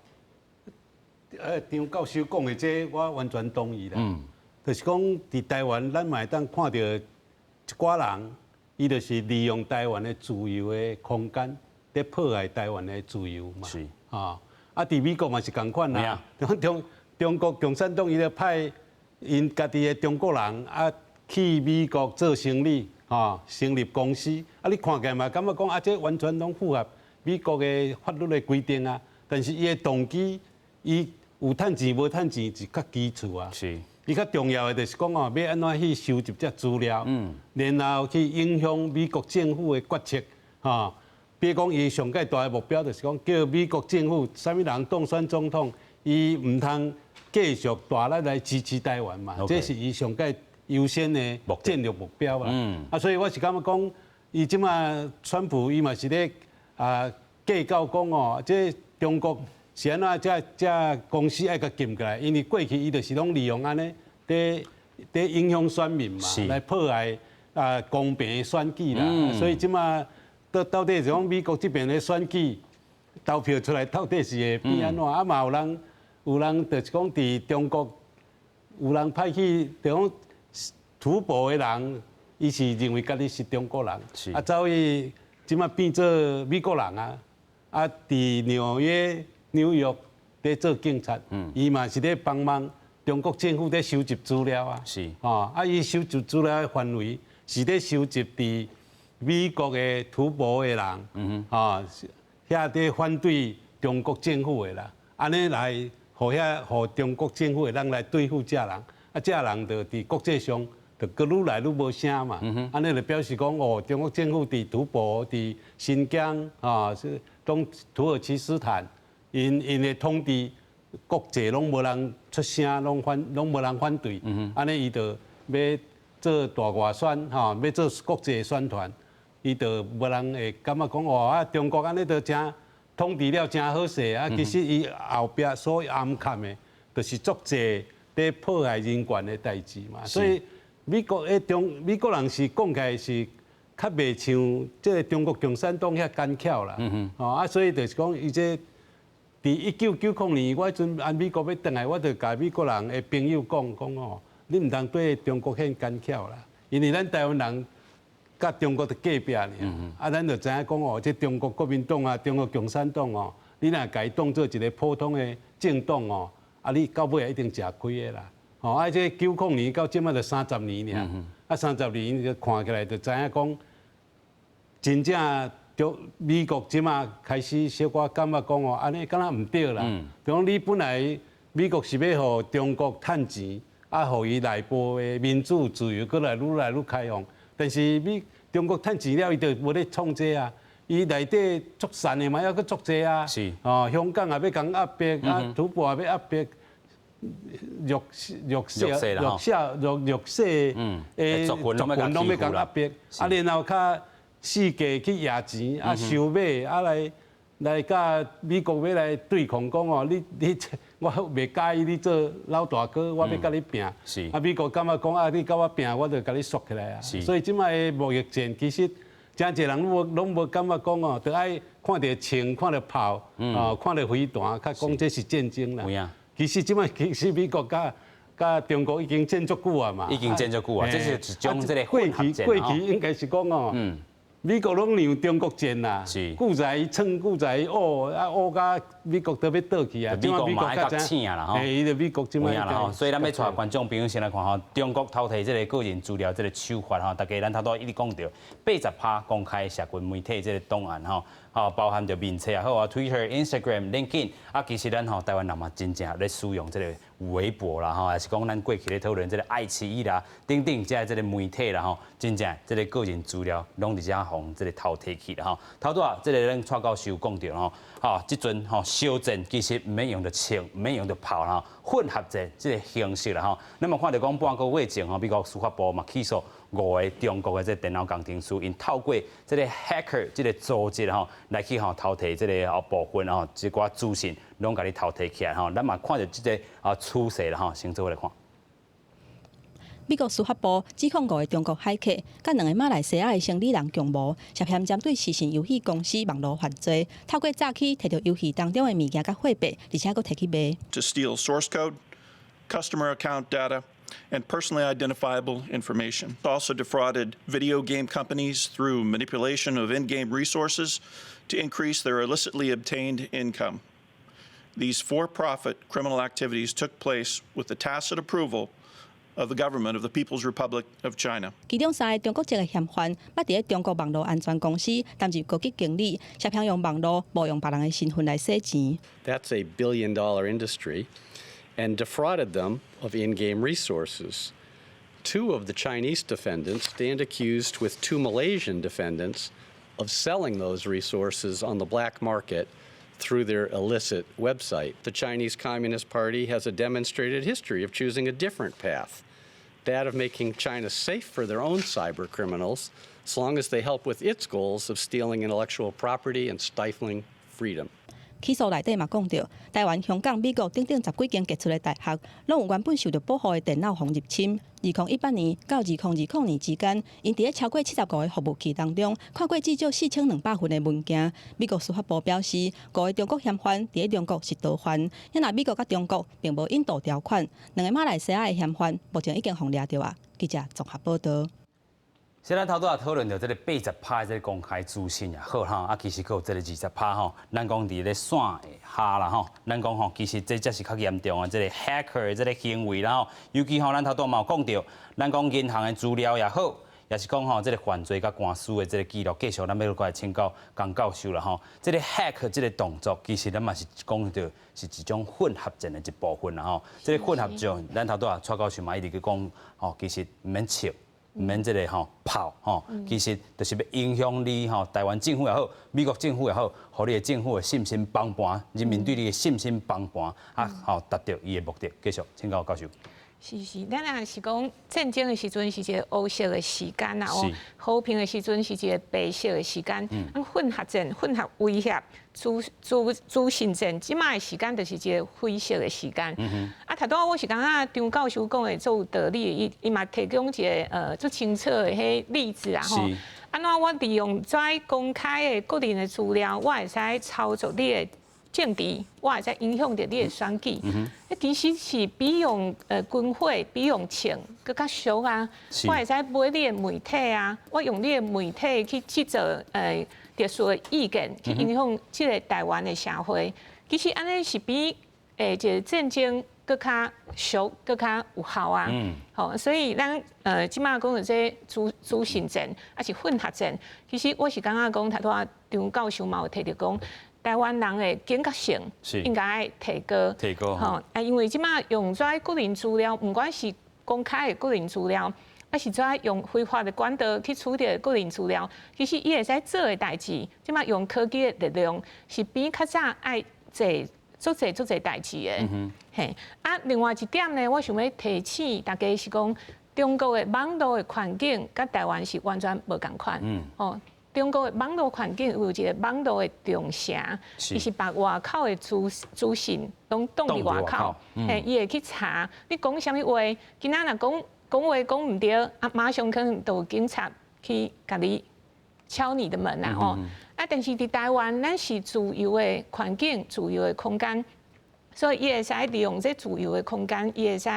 張教授講的這我完全同意啦。就是講佇台灣，咱嘛會當看著一寡人，伊就是利用台灣的自由的空間，佇破壞台灣的自由嘛。啊，啊，佇美國嘛是仝款啦。中國共產黨伊就派𪜶家己的中國人啊去美國做生意，吼，成立公司。啊，你看起來嘛感覺講啊，這完全攏符合美國的法律的規定啊。但是伊的動機，伊有趁錢無趁錢是較基礎啊。伊較重要的就是講哦，欲按怎去收集這資料，然後去影響美國政府的決策，吼。比如講，伊上蓋大的目標就是講，叫美國政府啥物人當選總統，伊毋通繼續大力來支持台灣嘛。這是伊上蓋優先的戰略目標啊。啊，所以我是感覺講，伊這馬川普伊嘛是咧啊計較講哦，這中國是按怎這這公司愛共禁起來，因為過去伊就是攏利用按呢，佇佇影響選民嘛，來破壞啊公平的選舉啦。所以這馬到底是講美國這邊的選舉投票出來到底是會變按怎？啊嘛有人就是講佇中國有人派去，就講土埔的人，伊是認為家己是中國人，啊走去這馬變做美國人啊，啊佇紐約紐約佇做警察，伊嘛是咧幫忙中國政府咧收集資料啊，啊伊收集資料的範圍是咧收集佇美國的土埔的人，啊，遐佇反對中國政府的啦，按呢來予遐予中國政府的人來對付這人，啊，這人就佇國際上就閣愈來愈無聲嘛，按呢就表示講哦，中國政府佇土埔、佇新疆啊，是東土耳其斯坦，𪜶𪜶的統治國際攏無人出聲，攏無人反對，按呢伊就欲做大外宣，吼，欲做國際宣傳，伊就無人會感覺講哦啊，中國按呢就誠統治了誠好勢啊，其實伊後壁所掩崁的，就是足濟佇破壞人權的代誌嘛。所以美國的中美國人是講起來是較袂像這个中國共產黨遐奸巧啦。吼啊，所以就是講伊這佇1990年，我彼陣按美國欲轉來，我就共美國人的朋友講講哦，你毋通對中國遐奸巧啦，因為咱台灣人佮中國佇隔壁爾，啊，咱就知影講哦，這中國國民黨啊，中國共產黨哦，你若共伊當做一個普通的政黨哦，啊，你到尾一定食虧的啦。哦，啊，這90年到這擺就三十年爾，啊，三十年就看起來就知影講，真正著美國這擺開始小可感覺講哦，按呢敢若毋對啦。就講你本來美國是欲予中國趁錢，啊，予伊內部的民主自由閣來愈來愈開放，但是美中國趁錢了，伊就無咧創這啊，伊內底作善的嘛，猶閣足濟啊。哦，香港也欲共壓迫，啊，土堡也欲壓迫，弱弱勢弱小弱弱勢的族群攏欲共壓迫，啊，然後較四界去掖錢，啊，收買，啊來來佮美國欲來對抗講哦，你你我袂佮意你做老大哥，我欲佮你拚。啊，美國感覺講啊，你佮我拚，我就共你煞起來啊。所以這擺的貿易戰其實誠濟人攏無攏無感覺講哦，著愛看著槍、看著炮、哦，看著飛彈，較講這是戰爭啦。其實這擺其實美國佮佮中國已經戰足久啊嘛。已經戰足久啊，這是一種這個過去過去應該是講哦。美國攏讓中國戰啦，久在伊創，久在伊烏，啊烏甲美國都欲倒去啊。美國嘛愛較醒啦吼。伊就美國這擺啦吼，所以咱欲帶觀眾朋友先來看吼，中國偷提這個個人資料這個手法吼，大家咱頭拄一直講著80%公開社群媒體這個檔案吼，吼包含著面冊也好啊，Twitter、Instagram、LinkedIn，啊，其實咱吼台灣人嘛真正咧使用這個微博啦吼，還是講咱過去咧討論這個愛奇藝啦等等，這這個媒體啦吼，真正這個個人資料攏佇遮予這個偷提去啦吼。頭拄仔這個咱蔡教授講著吼，吼，這陣吼小戰其實毋免用著槍，毋免用著炮啦，混合戰這個形式啦吼。咱嘛看著講半個月前吼，美國司法部嘛起訴五個中國的這個電腦工程師，𪜶透過這個 hacker 這個組織吼，來去吼偷提這個部分吼，這寡資訊攏共你偷提起來吼。咱嘛看著這個啊趨勢啦吼，先做伙來看。美國司法部指控五个中國駭客，佮兩个馬來西亞的生理人共謀，涉嫌針對視訊遊戲公司網路犯罪，透過詐欺提著遊戲當中的物件佮貨幣，而且閣提去賣。 To steal source code, customer account data, and personally identifiable information. Also defrauded video game companies through manipulation of in-game resources to increase their illicitly obtained income. These for-profit criminal activities took place with the tacit approval of the government of the People's Republic of China. 其中三个中國籍的嫌犯，捌佇咧中國網路安全公司擔任高級經理，涉嫌用網路冒用別人的身份來洗錢。 That's a billion dollar industry, and defrauded them of in-game resources. Two of the Chinese defendants stand accused with two Malaysian defendants of selling those resources on the black market through their illicit website. The Chinese Communist Party has a demonstrated history of choosing a different path, that of making China safe for their own cyber criminals, as long as they help with its goals of stealing intellectual property and stifling freedom. 起訴內底嘛講著，台灣、香港、美國等等十幾間傑出的大學，攏有原本受著保護的電腦予入侵。2018年到2020年之間，𪜶佇咧超過75個服務器當中，看過至少4200份的文件。美國司法部表示，五个中國嫌犯佇咧中國是逃犯，因為美國佮中國並無引渡條款。兩个馬來西亞的嫌犯目前已經予掠著啊。記者綜合報道。現在頭拄仔討論著這個80%這個公開資訊也好吼，啊，其實閣有這個20%吼，咱講佇咧線下啦吼，咱講吼，其實這才是較嚴重的這個 hacker 的這個行為啦吼，尤其吼，咱頭拄嘛有講著，咱講銀行的資料也好，也是講吼，這個犯罪佮官司的這個記錄，繼續咱欲閣來請教江教授啦吼。這個 hack 這個動作，其實咱嘛是講著是一種混合戰的一部分啦吼。這個混合戰，咱頭拄仔蔡教授嘛一直去講吼，其實毋免笑。毋免這個吼炮吼，其實就是欲影響你吼，台灣政府也好，美國政府也好，予你的政府的信心崩盤，人民對你的信心崩盤，啊，吼達到伊的目的。繼續請教教授。是是，咱若是講戰爭的時陣是一个烏色的時間啦，哦，和平的時陣是一个白色的時間。混合戰、混合威脅、資資資訊戰，這擺的時間就是一个灰色的時間。啊，頭拄仔我是感覺張教授講的足有道理，伊伊嘛提供一个足清楚的彼例子啊吼。按怎我利用遮公開的個人的資料，我會使操作你的政治，我會使影響著你的選舉。其實是比用軍火、比用槍閣較俗啊！我會使買你的媒體啊，我用你的媒體去製造特殊的意見，去影響這个台灣的社會。其實按呢是比一个戰爭閣較俗、閣較有效啊！吼，所以咱這馬講的這資訊戰，抑是混合戰，其實我是感覺講，頭拄仔張教授嘛有提著講，台灣人的警覺性應該愛提高。提高。吼，啊，因為這馬用這個人資料，毋管是公開的個人資料，抑是怎用非法的管道去取得個人資料，其實伊會使做的代誌，這馬用科技的力量，是比較早愛濟足濟足濟代誌的。嘿，啊，另外一點呢，我想欲提醒大家是講，中國的網路的環境佮台灣是完全無仝款。哦，中國的網路環境有一个網路的長城，伊是把外口的資訊攏擋佇外口，嘿，伊會去查你講啥物話，今仔若講講話講毋對，啊，馬上可能就有警察去共你敲你的門啦吼。啊，但是佇台灣，咱是自由的環境、自由的空間，所以伊會使利用這自由的空間，伊會使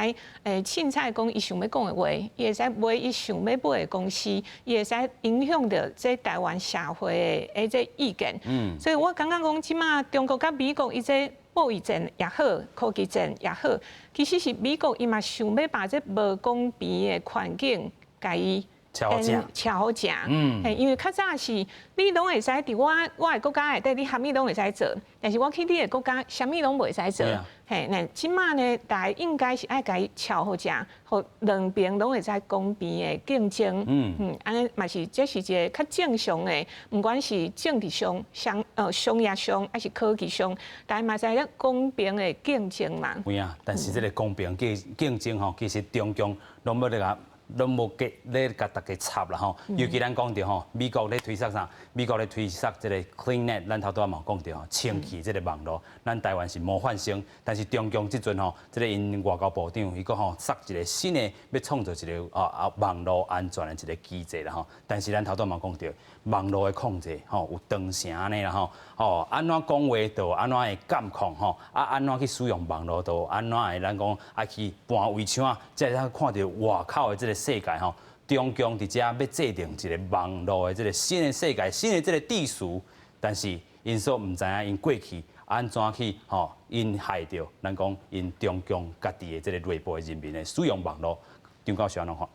凊彩講伊想欲講的話，伊會使買伊想欲買的公司，伊會使影響著這台灣社會的這意見。所以我感覺講，這馬中國佮美國伊這貿易戰也好，科技戰也好，其實是美國伊嘛想欲把這無公平的環境共伊撨予正，撨予正。因為較早是你攏會使佇我的國家內底，你啥物攏會使做，但是我去你的國家，啥物攏袂使做。嘿，那這馬呢，大家應該是愛共伊撨予正，予兩邊攏會使公平的競爭。按呢嘛是這是一个較正常的，毋管是政治上、商業上，抑是科技上，大家嘛是咧公平的競爭嘛。有影，但是這个公平競爭吼，其實中共攏欲咧共。攏無給咧共大家插啦吼，尤其咱講著吼，美國咧推捒啥？美國咧推捒這个 CleanNet，咱頭拄仔嘛有講著吼，清氣這个網路，咱台灣是模範生，但是中共這陣吼，這个𪜶外交部長伊閣吼捒一个新的，欲創造一个網路安全的一个機制啦吼。但是咱頭拄仔嘛講著，網路的控制吼有長城按呢啦吼，吼按怎講話就按怎的監控吼，啊按怎去使用網路就按怎的咱講愛去搬圍牆，才會當看著外口的這個世界吼，中共佇遮欲制定一个網路的這个新的世界、新的這个秩序，但是𪜶所毋知影𪜶過去按怎去吼，𪜶害著咱講𪜶中共家己的這个內部的人民的使用網路，張教授按怎看？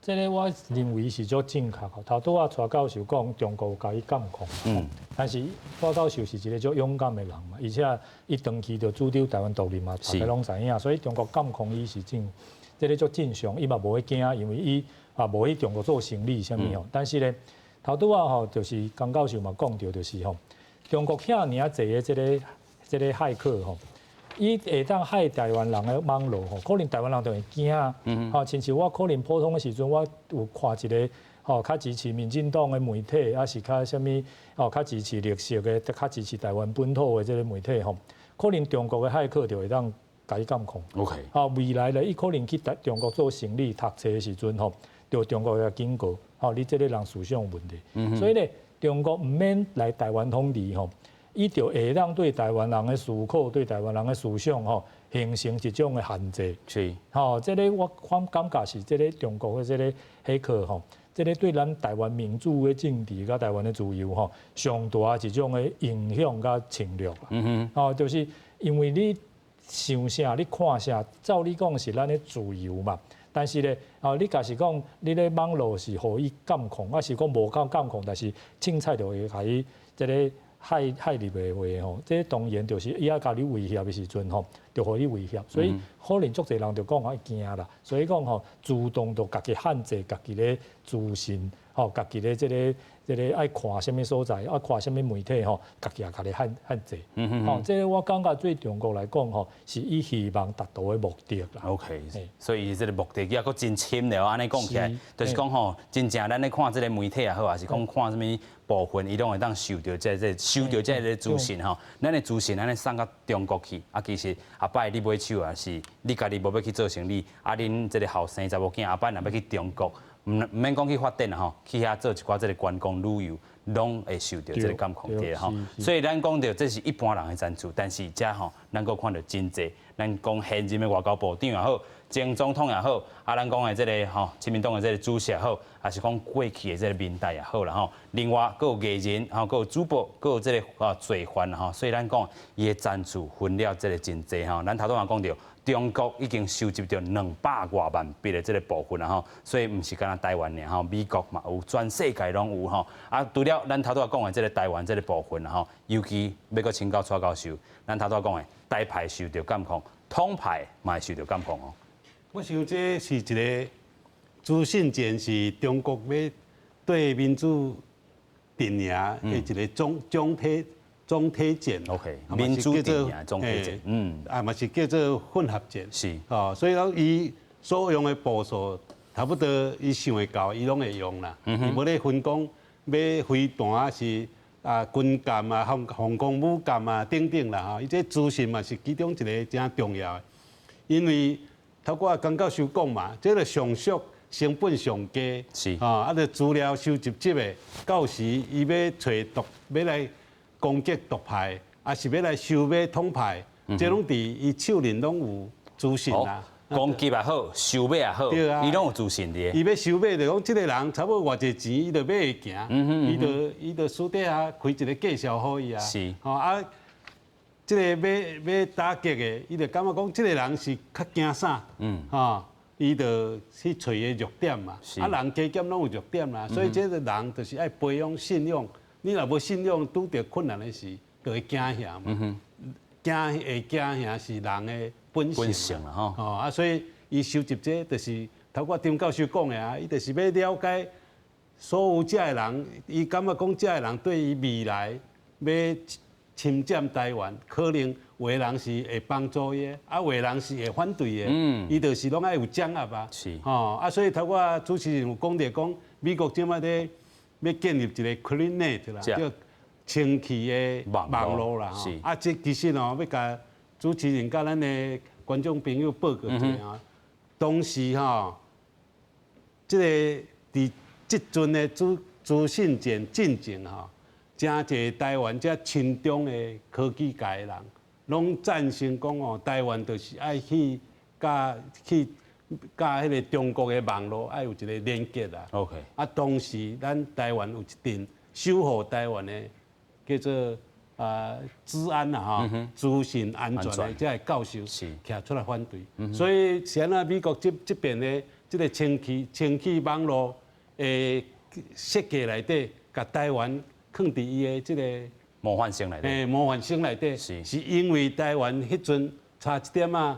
這个我認為是足正確。頭拄仔蔡教授講中國有共伊監控，但是蔡教授是一个足勇敢的人嘛，而且伊長期就主張台灣獨立嘛，大家攏知影，所以中國監控伊是正。這个足正常，伊嘛無去驚，因為伊啊無去中國做生意啥物吼。但是咧，頭拄仔吼，就是江教授嘛講著，就是吼，中國遐爾仔濟的這个駭客吼，伊會當害台灣人的網路吼，可能台灣人就會驚。吼，親像我可能普通的時陣，我有看一个吼，較支持民進黨的媒體，抑是較啥物吼，較支持綠色的，較支持台灣本土的這个媒體吼，可能中國的駭客就會當共伊監控。 啊，未來咧，伊可能去台中國做生意、讀冊的時陣吼，就中國會警告，吼，你這个人思想有問題。所以咧，中國毋免來台灣統治吼，伊就會當對台灣人的思考、對台灣人的思想吼，形成一種的限制。吼，這个我反感覺是這个中國的這个黑客吼，這个對咱台灣民主的政治佮台灣的自由吼，上大一種的影響佮侵略啦。吼，就是因為你想啥，你看啥，照理講是咱的自由嘛。但是咧，哦，你假是講你咧網路是予伊監控，抑是講無夠監控，但是凊彩就會共伊這个害入的話吼，這當然就是伊愛共你威脅的時陣吼，就予你威脅。所以可能足濟人就講會驚啦。所以講吼，自動就家己限制家己的資訊，吼，家己的這個愛看啥物所在，愛看啥物媒體吼，家己也共你限制。吼，這個我感覺對中國來講吼，是伊希望達到的目的啦。 OK，所以這个目的猶閣真深了，按呢講起來，就是講吼，真正咱咧看這个媒體也好，抑是講看啥物部分，伊攏會當受著這个資訊吼。咱的資訊按呢送到中國去，啊，其實後擺你買手啊，是你家己無欲去做生意，啊，恁這个後生查某囝後擺若欲去中國，毋免講去發展啦吼，去遐做一寡這个觀光旅遊，攏會受著這個監控佇吼。所以咱講著這是一般人的層次，但是遮吼，咱閣看著真濟，咱講現任的外交部長也好，前總統也好，啊，咱講的這個吼，親民黨的這個主席也好，抑是講過去的這個民代也好啦吼。另外，閣有藝人，吼，閣有主播，閣有這個啊罪犯吼。所以咱講伊的層次分了這個真濟吼。咱頭拄仔講著，中國已經收集著200外萬筆的這個部分啦吼，所以毋是干焦台灣爾吼，美國嘛有，全世界攏有吼。啊，除了咱頭拄仔講的這個台灣這個部分啦吼，尤其欲閣請教蔡教授，咱頭拄仔講的台派受著監控，統派嘛會受著監控哦。我想這是一個資訊戰，是中國欲對民主陣營的一個總體戰。 OK，民主陣營總體戰，啊嘛是叫做混合戰。哦，所以講伊所用的步數，差不多伊想會到，伊攏會用啦。伊無咧分講欲飛彈抑是啊軍艦啊、航空母艦啊等等啦吼。伊這資訊嘛是其中一個誠重要的，因為頭拄仔江教授講嘛，這個上俗成本上低，啊，這資料收集這個，到時伊欲揣獨，欲來攻擊獨派，抑是欲來收買統派，這攏佇伊手裡攏有資訊啦。攻擊也好，收買也好，伊攏有資訊佇。伊欲收買就講，這個人差不多偌濟錢，伊就買會行，伊就私底下開一個介紹予伊啊。吼啊，這個欲打擊的，伊就感覺講，這個人是較驚啥？吼，伊就去揣伊弱點嘛。啊，人加減攏有弱點啦，所以這個人就是愛培養信用。你若無信用，拄著困難的時，就會驚嚇嘛。驚會驚嚇是人的本性啦，吼。哦啊，所以伊收集這就是頭拄張教授講的啊，伊就是欲了解所有遮的人，伊感覺講遮的人對伊未來欲侵佔台灣，可能有的人是會幫助伊的，啊，有的人是會反對的。伊就是攏愛有掌握啊。吼啊，所以頭拄仔主持人有講著講，美國這擺咧欲建立一個 Clean Net 啦，叫清氣的網路啦。啊，這其實哦，欲共主持人佮咱的觀眾朋友報告一下啊。當時吼，這個佇這陣的資訊戰進前吼，誠濟台灣遮親中的科技界的人，攏贊成講哦，台灣就是愛去佮彼個中國的網路愛有一個連結啦。 啊，當時咱台灣有一陣守護台灣的叫做啊資安啦吼，資訊安全的這個教授徛出來反對。所以是按怎美國這邊的這個清氣網路的設計內底，共台灣囥佇伊的這個模範生內底。欸，模範生內底，是因為台灣彼陣差一點仔，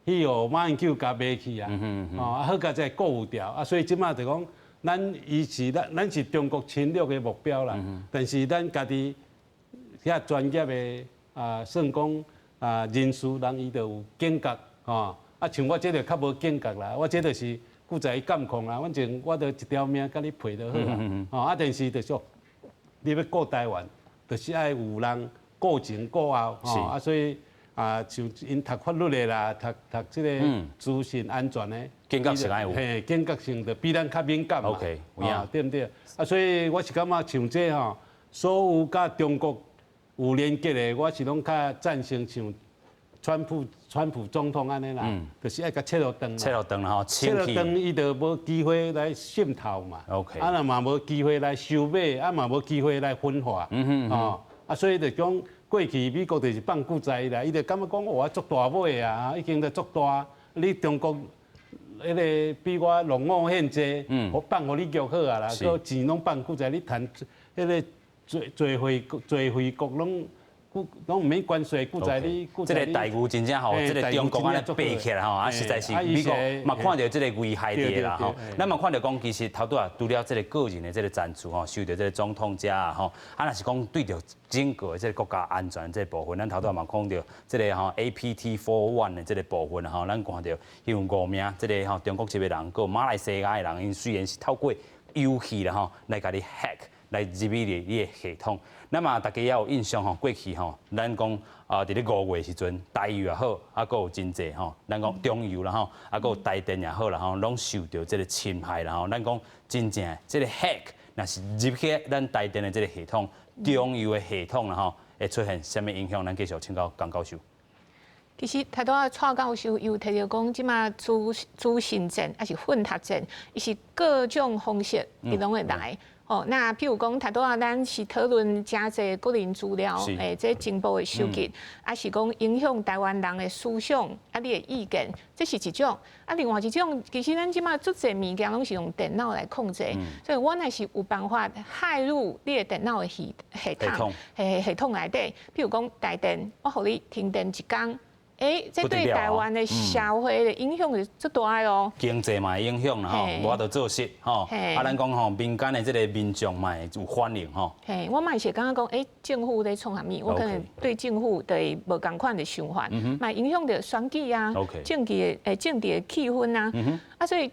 去予馬英九共賣去啊，哦，啊好佳哉顧有牢，啊，所以這擺就講，咱是中國侵略的目標啦，但是咱家己遐專業的啊，算講啊人士，人伊就有警覺，吼，啊像我這就較無警覺啦，我這就是負責監控啦，反正我就一條命共你賠就好啦，吼，啊但是就是說，你欲顧台灣，就是愛有人顧前顧後，吼，啊所以啊，像𪜶讀法律的啦，讀這個資訊安全的，警覺性愛有，嘿，警覺性就比咱較敏感嘛， OK，對毋對？啊，所以我是感覺像這吼，所有佮中國有連結的，我是攏較贊成像川普總統按呢啦，就是愛共切予斷。切予斷啦吼，切予斷，伊就無機會來滲透嘛。 啊，若嘛無機會來收買，啊嘛無機會來分化。哦，啊，所以就講過去美國就是放久在啦，伊就感覺講我足大尾啊，已經就足大，你中國彼個比我落伍遐濟，我放予你腳好啊啦，閣錢攏放久在，你趁彼個最惠國攏攏毋免關稅，久在你。這個待遇真正吼，這個中國按呢爬起來吼，啊實在是美國嘛看著這個危害佇啦吼。咱嘛看著講，其實頭拄仔除了這個個人的這個層次吼，受著這個總統遮啊吼，啊若是講對著整個的這個國家安全這個部分，咱頭拄仔嘛講著這個吼 APT 41 的這個部分吼，咱看著有五名這個吼中國籍的人，閣有馬來西亞的人，𪜶雖然是透過遊戲啦吼來共你 hack，來入去你的系統。那麼大家也有印象吼，過去吼，咱講啊，佇咧5月時陣，台油也好，啊，閣有真濟吼，咱講中油啦吼，啊，閣有台電也好啦吼，攏受著這個侵害啦吼。咱講真正這個 hack。若是入去咱台電的這個系統，中油的系統啦吼，會出現啥物影響？咱繼續請教江教授。其實頭拄仔蔡教授有提著講，這馬資訊戰抑是混合戰，伊是各種方式伊攏會來。哦，那譬如講，頭拄仔咱是討論誠濟個人資料，這情報的收集，抑是講影響台灣人的思想，啊，你的意見，這是一種。啊，另外一種，其實咱這馬足濟物件攏是用電腦來控制，所以我若是有辦法駭入你的電腦的系統，系統內底，譬如講台電，我予你停電一工。欸，這對台灣的社會的影響是足大的哦。經濟嘛會影響啦吼，無法度做事吼。啊，咱講吼，民間的這個民眾嘛會有反應吼。嘿，我嘛是感覺講，欸，政府咧創啥物？我可能對政府的無仝款的想法，嘛影響著選舉啊，政治的氣氛啊。啊，所以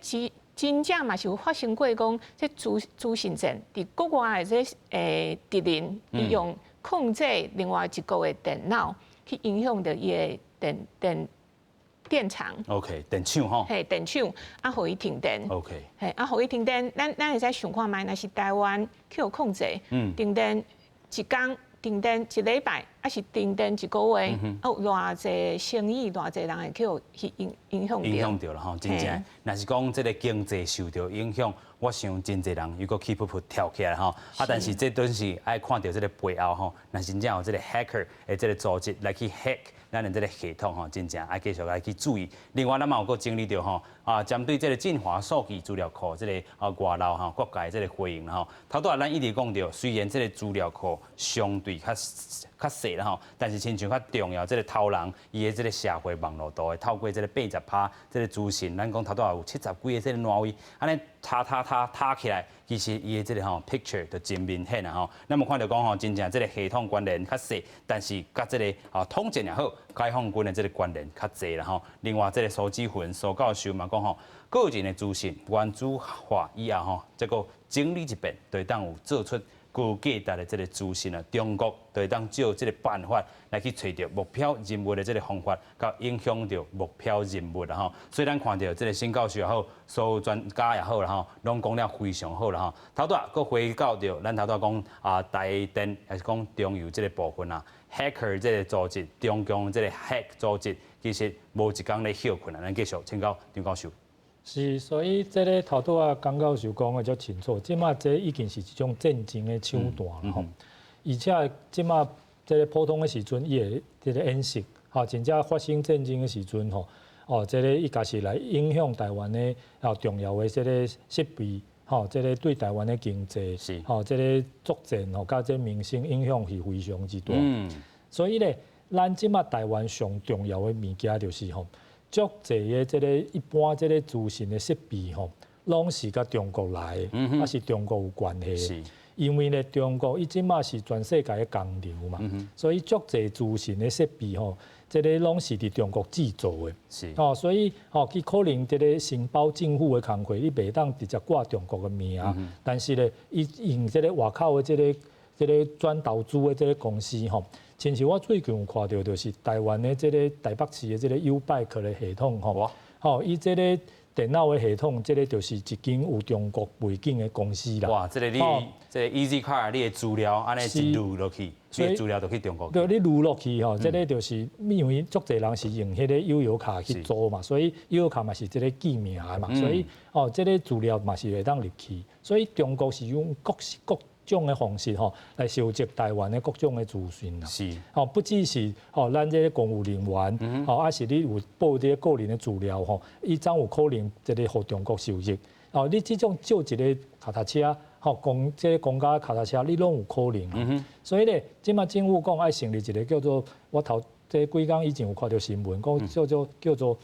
真正嘛是有發生過講，這資訊戰佇國外的這敵人，伊用控制另外一國的電腦去影響著伊的電廠，OK，電廠吼，嘿，電廠啊，予伊停電嘿，啊，予伊停電，咱會使想看覓，若是台灣去予控制，停電一工，停電一禮拜，抑是停電一個月，啊，有偌濟生意，偌濟人會去予去影響影響著啦吼，真正，若是講這個經濟受著影響，我想真濟人又閣氣噗噗跳起來吼。啊，但是這頓時愛看著這個背後吼，若真正有這個 hacker 的這個組織來去 hack 咱的這個系統吼，真正愛繼續來去注意。另外，咱嘛有閣整理著吼，啊，針對這個晉華數據資料庫這個啊外漏吼，各界這個回應吼。頭拄仔咱一直講著，雖然這個資料庫相對較細啦吼，但是親像較重要，這個頭人伊的這個社會網絡圖會透過這個80%這個資訊，咱講頭拄仔有70幾个這個單位，按呢插插插插起來，其實伊的這個吼 picture 就真明顯啦吼。咱有看著講吼，真正這個系統關聯較細，但是佮這個啊統戰也好，解放軍的這個關聯較濟啦吼。另外，這個蘇志雲蘇教授嘛講吼，個人的資訊原子化以後吼，這個整理一遍，就會當有做出高價值的這個資訊啊。中國就會當借這個辦法來去揣著目標人物的這個方法，佮影響著目標人物啦吼。所以咱看著這個沈教授也好，所有專家也好啦吼，攏講了非常好啦吼。頭拄仔閣回到著咱頭拄仔講啊，台電抑是講中油這個部分啊，hacker 這個組織，中共這個 hack 組織，其實無一工咧歇睏啊。咱繼續請教張教授。是，所以這個頭拄仔江教授講的足清楚，這馬這已經是一種戰爭的手段啦吼，而且這馬這個普通的時陣，伊會這個演習，吼，真正發生戰爭的時陣吼，哦，這個伊家是來影響台灣的啊重要的這個設備，吼，這個對台灣的經濟，吼，這個作戰吼，佮這民生影響是非常之大。所以咧，咱這馬台灣上重要的物件就是吼，足濟的這個一般這個資訊的設備吼，攏是佮中國來的，抑是中國有關係。因為咧，中國伊這馬是全世界的工廠嘛，所以足濟資訊的設備吼，這個攏是佇中國製造的。哦，所以吼，伊可能這個申報政府的工課，你袂當直接掛中國的名，但是咧，伊用這個外口的這個轉投資的這個公司吼。親像我最近有看著，就是台灣的這個台北市的這個 YouBike 的系統吼，吼，伊這個電腦的系統，這個就是一間有中國背景的公司啦。哇，這個你這個 EasyCard 你的資料按呢一錄落去，你的資料就去中國。對，你錄落去吼，這個就是因為足濟人是用彼個悠遊卡去租嘛，所以悠遊卡嘛是這個記名的嘛，所以哦，這個資料嘛是會當入去。所以中國是用各各種的方式吼來收集台灣的各種的資訊啦。吼，不只是吼咱這個公務人員，吼，抑是你有報這個個人的資料吼，伊怎有可能這個予中國收集？哦，你這種借一个跤踏車，吼公這個公家跤踏車，你攏有可能。所以咧，這馬政府講愛成立一個叫做我頭這幾工以前有看著新聞，講叫做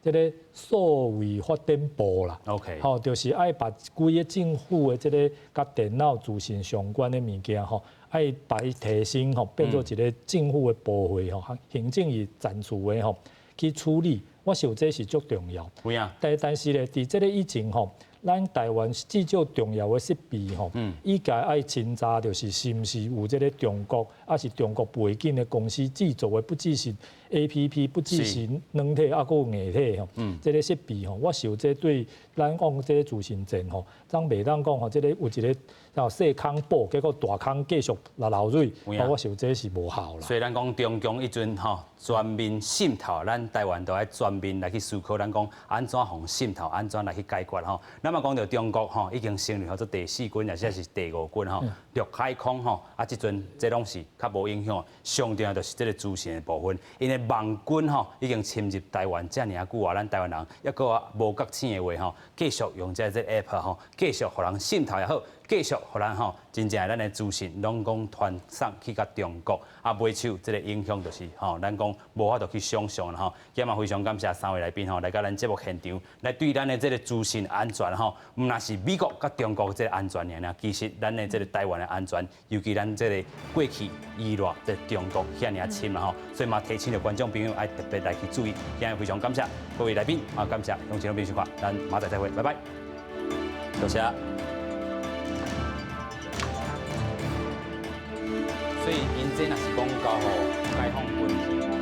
這個數位發展部啦。 吼，就是愛把規个政府的這個佮電腦資訊相關的物件吼，愛把伊提升吼，變做一個政府的部會吼，行政院專處的吼去處理。我想這是足重要。有影。但是咧，佇這個以前吼，咱台灣至少重要的設備吼，伊該愛清查，就是是毋是有這個中國，抑是中國背景的公司製造的，不只是 APP 不只是軟體，猶閣有硬體吼。這个設備吼，我想這對咱講這个資訊戰吼，咱袂當講吼，這个有一个叫細空補，結果大空繼續來漏水，我想這是無效啦。所以咱講中共彼陣吼全面滲透，咱台灣都愛全面來去思考，咱講按怎予滲透，按怎來去解決吼。咱嘛講著中國吼已經成立號做第四軍，抑是第五軍吼，陸海空吼，啊，這陣這攏是較無影響。上重要就是這个資訊的部分，𪜶的網軍吼已經侵入台灣遮爾久啊，咱台灣人猶閣無覺醒的話吼，繼續用這 app 吼，繼續予人滲透也好，繼續予人吼真正咱的資訊攏講傳送去共中國，啊，尾手這个影響就是吼，咱講無法度去想象啦吼。今嘛非常感謝三位來賓吼，來到咱節目現場，來對咱的這个資訊安全吼，毋但是美國佮中國這个安全爾，其實咱的這个台灣的安全，尤其咱這个過去依賴這中國遐爾深啦吼，所以嘛提醒著觀眾朋友愛特別來去注意。今日非常感謝各位來賓啊，感謝鄉親朋友收看，咱明仔載再會，拜拜，多謝。所以𪜶這若是講到吼解放軍。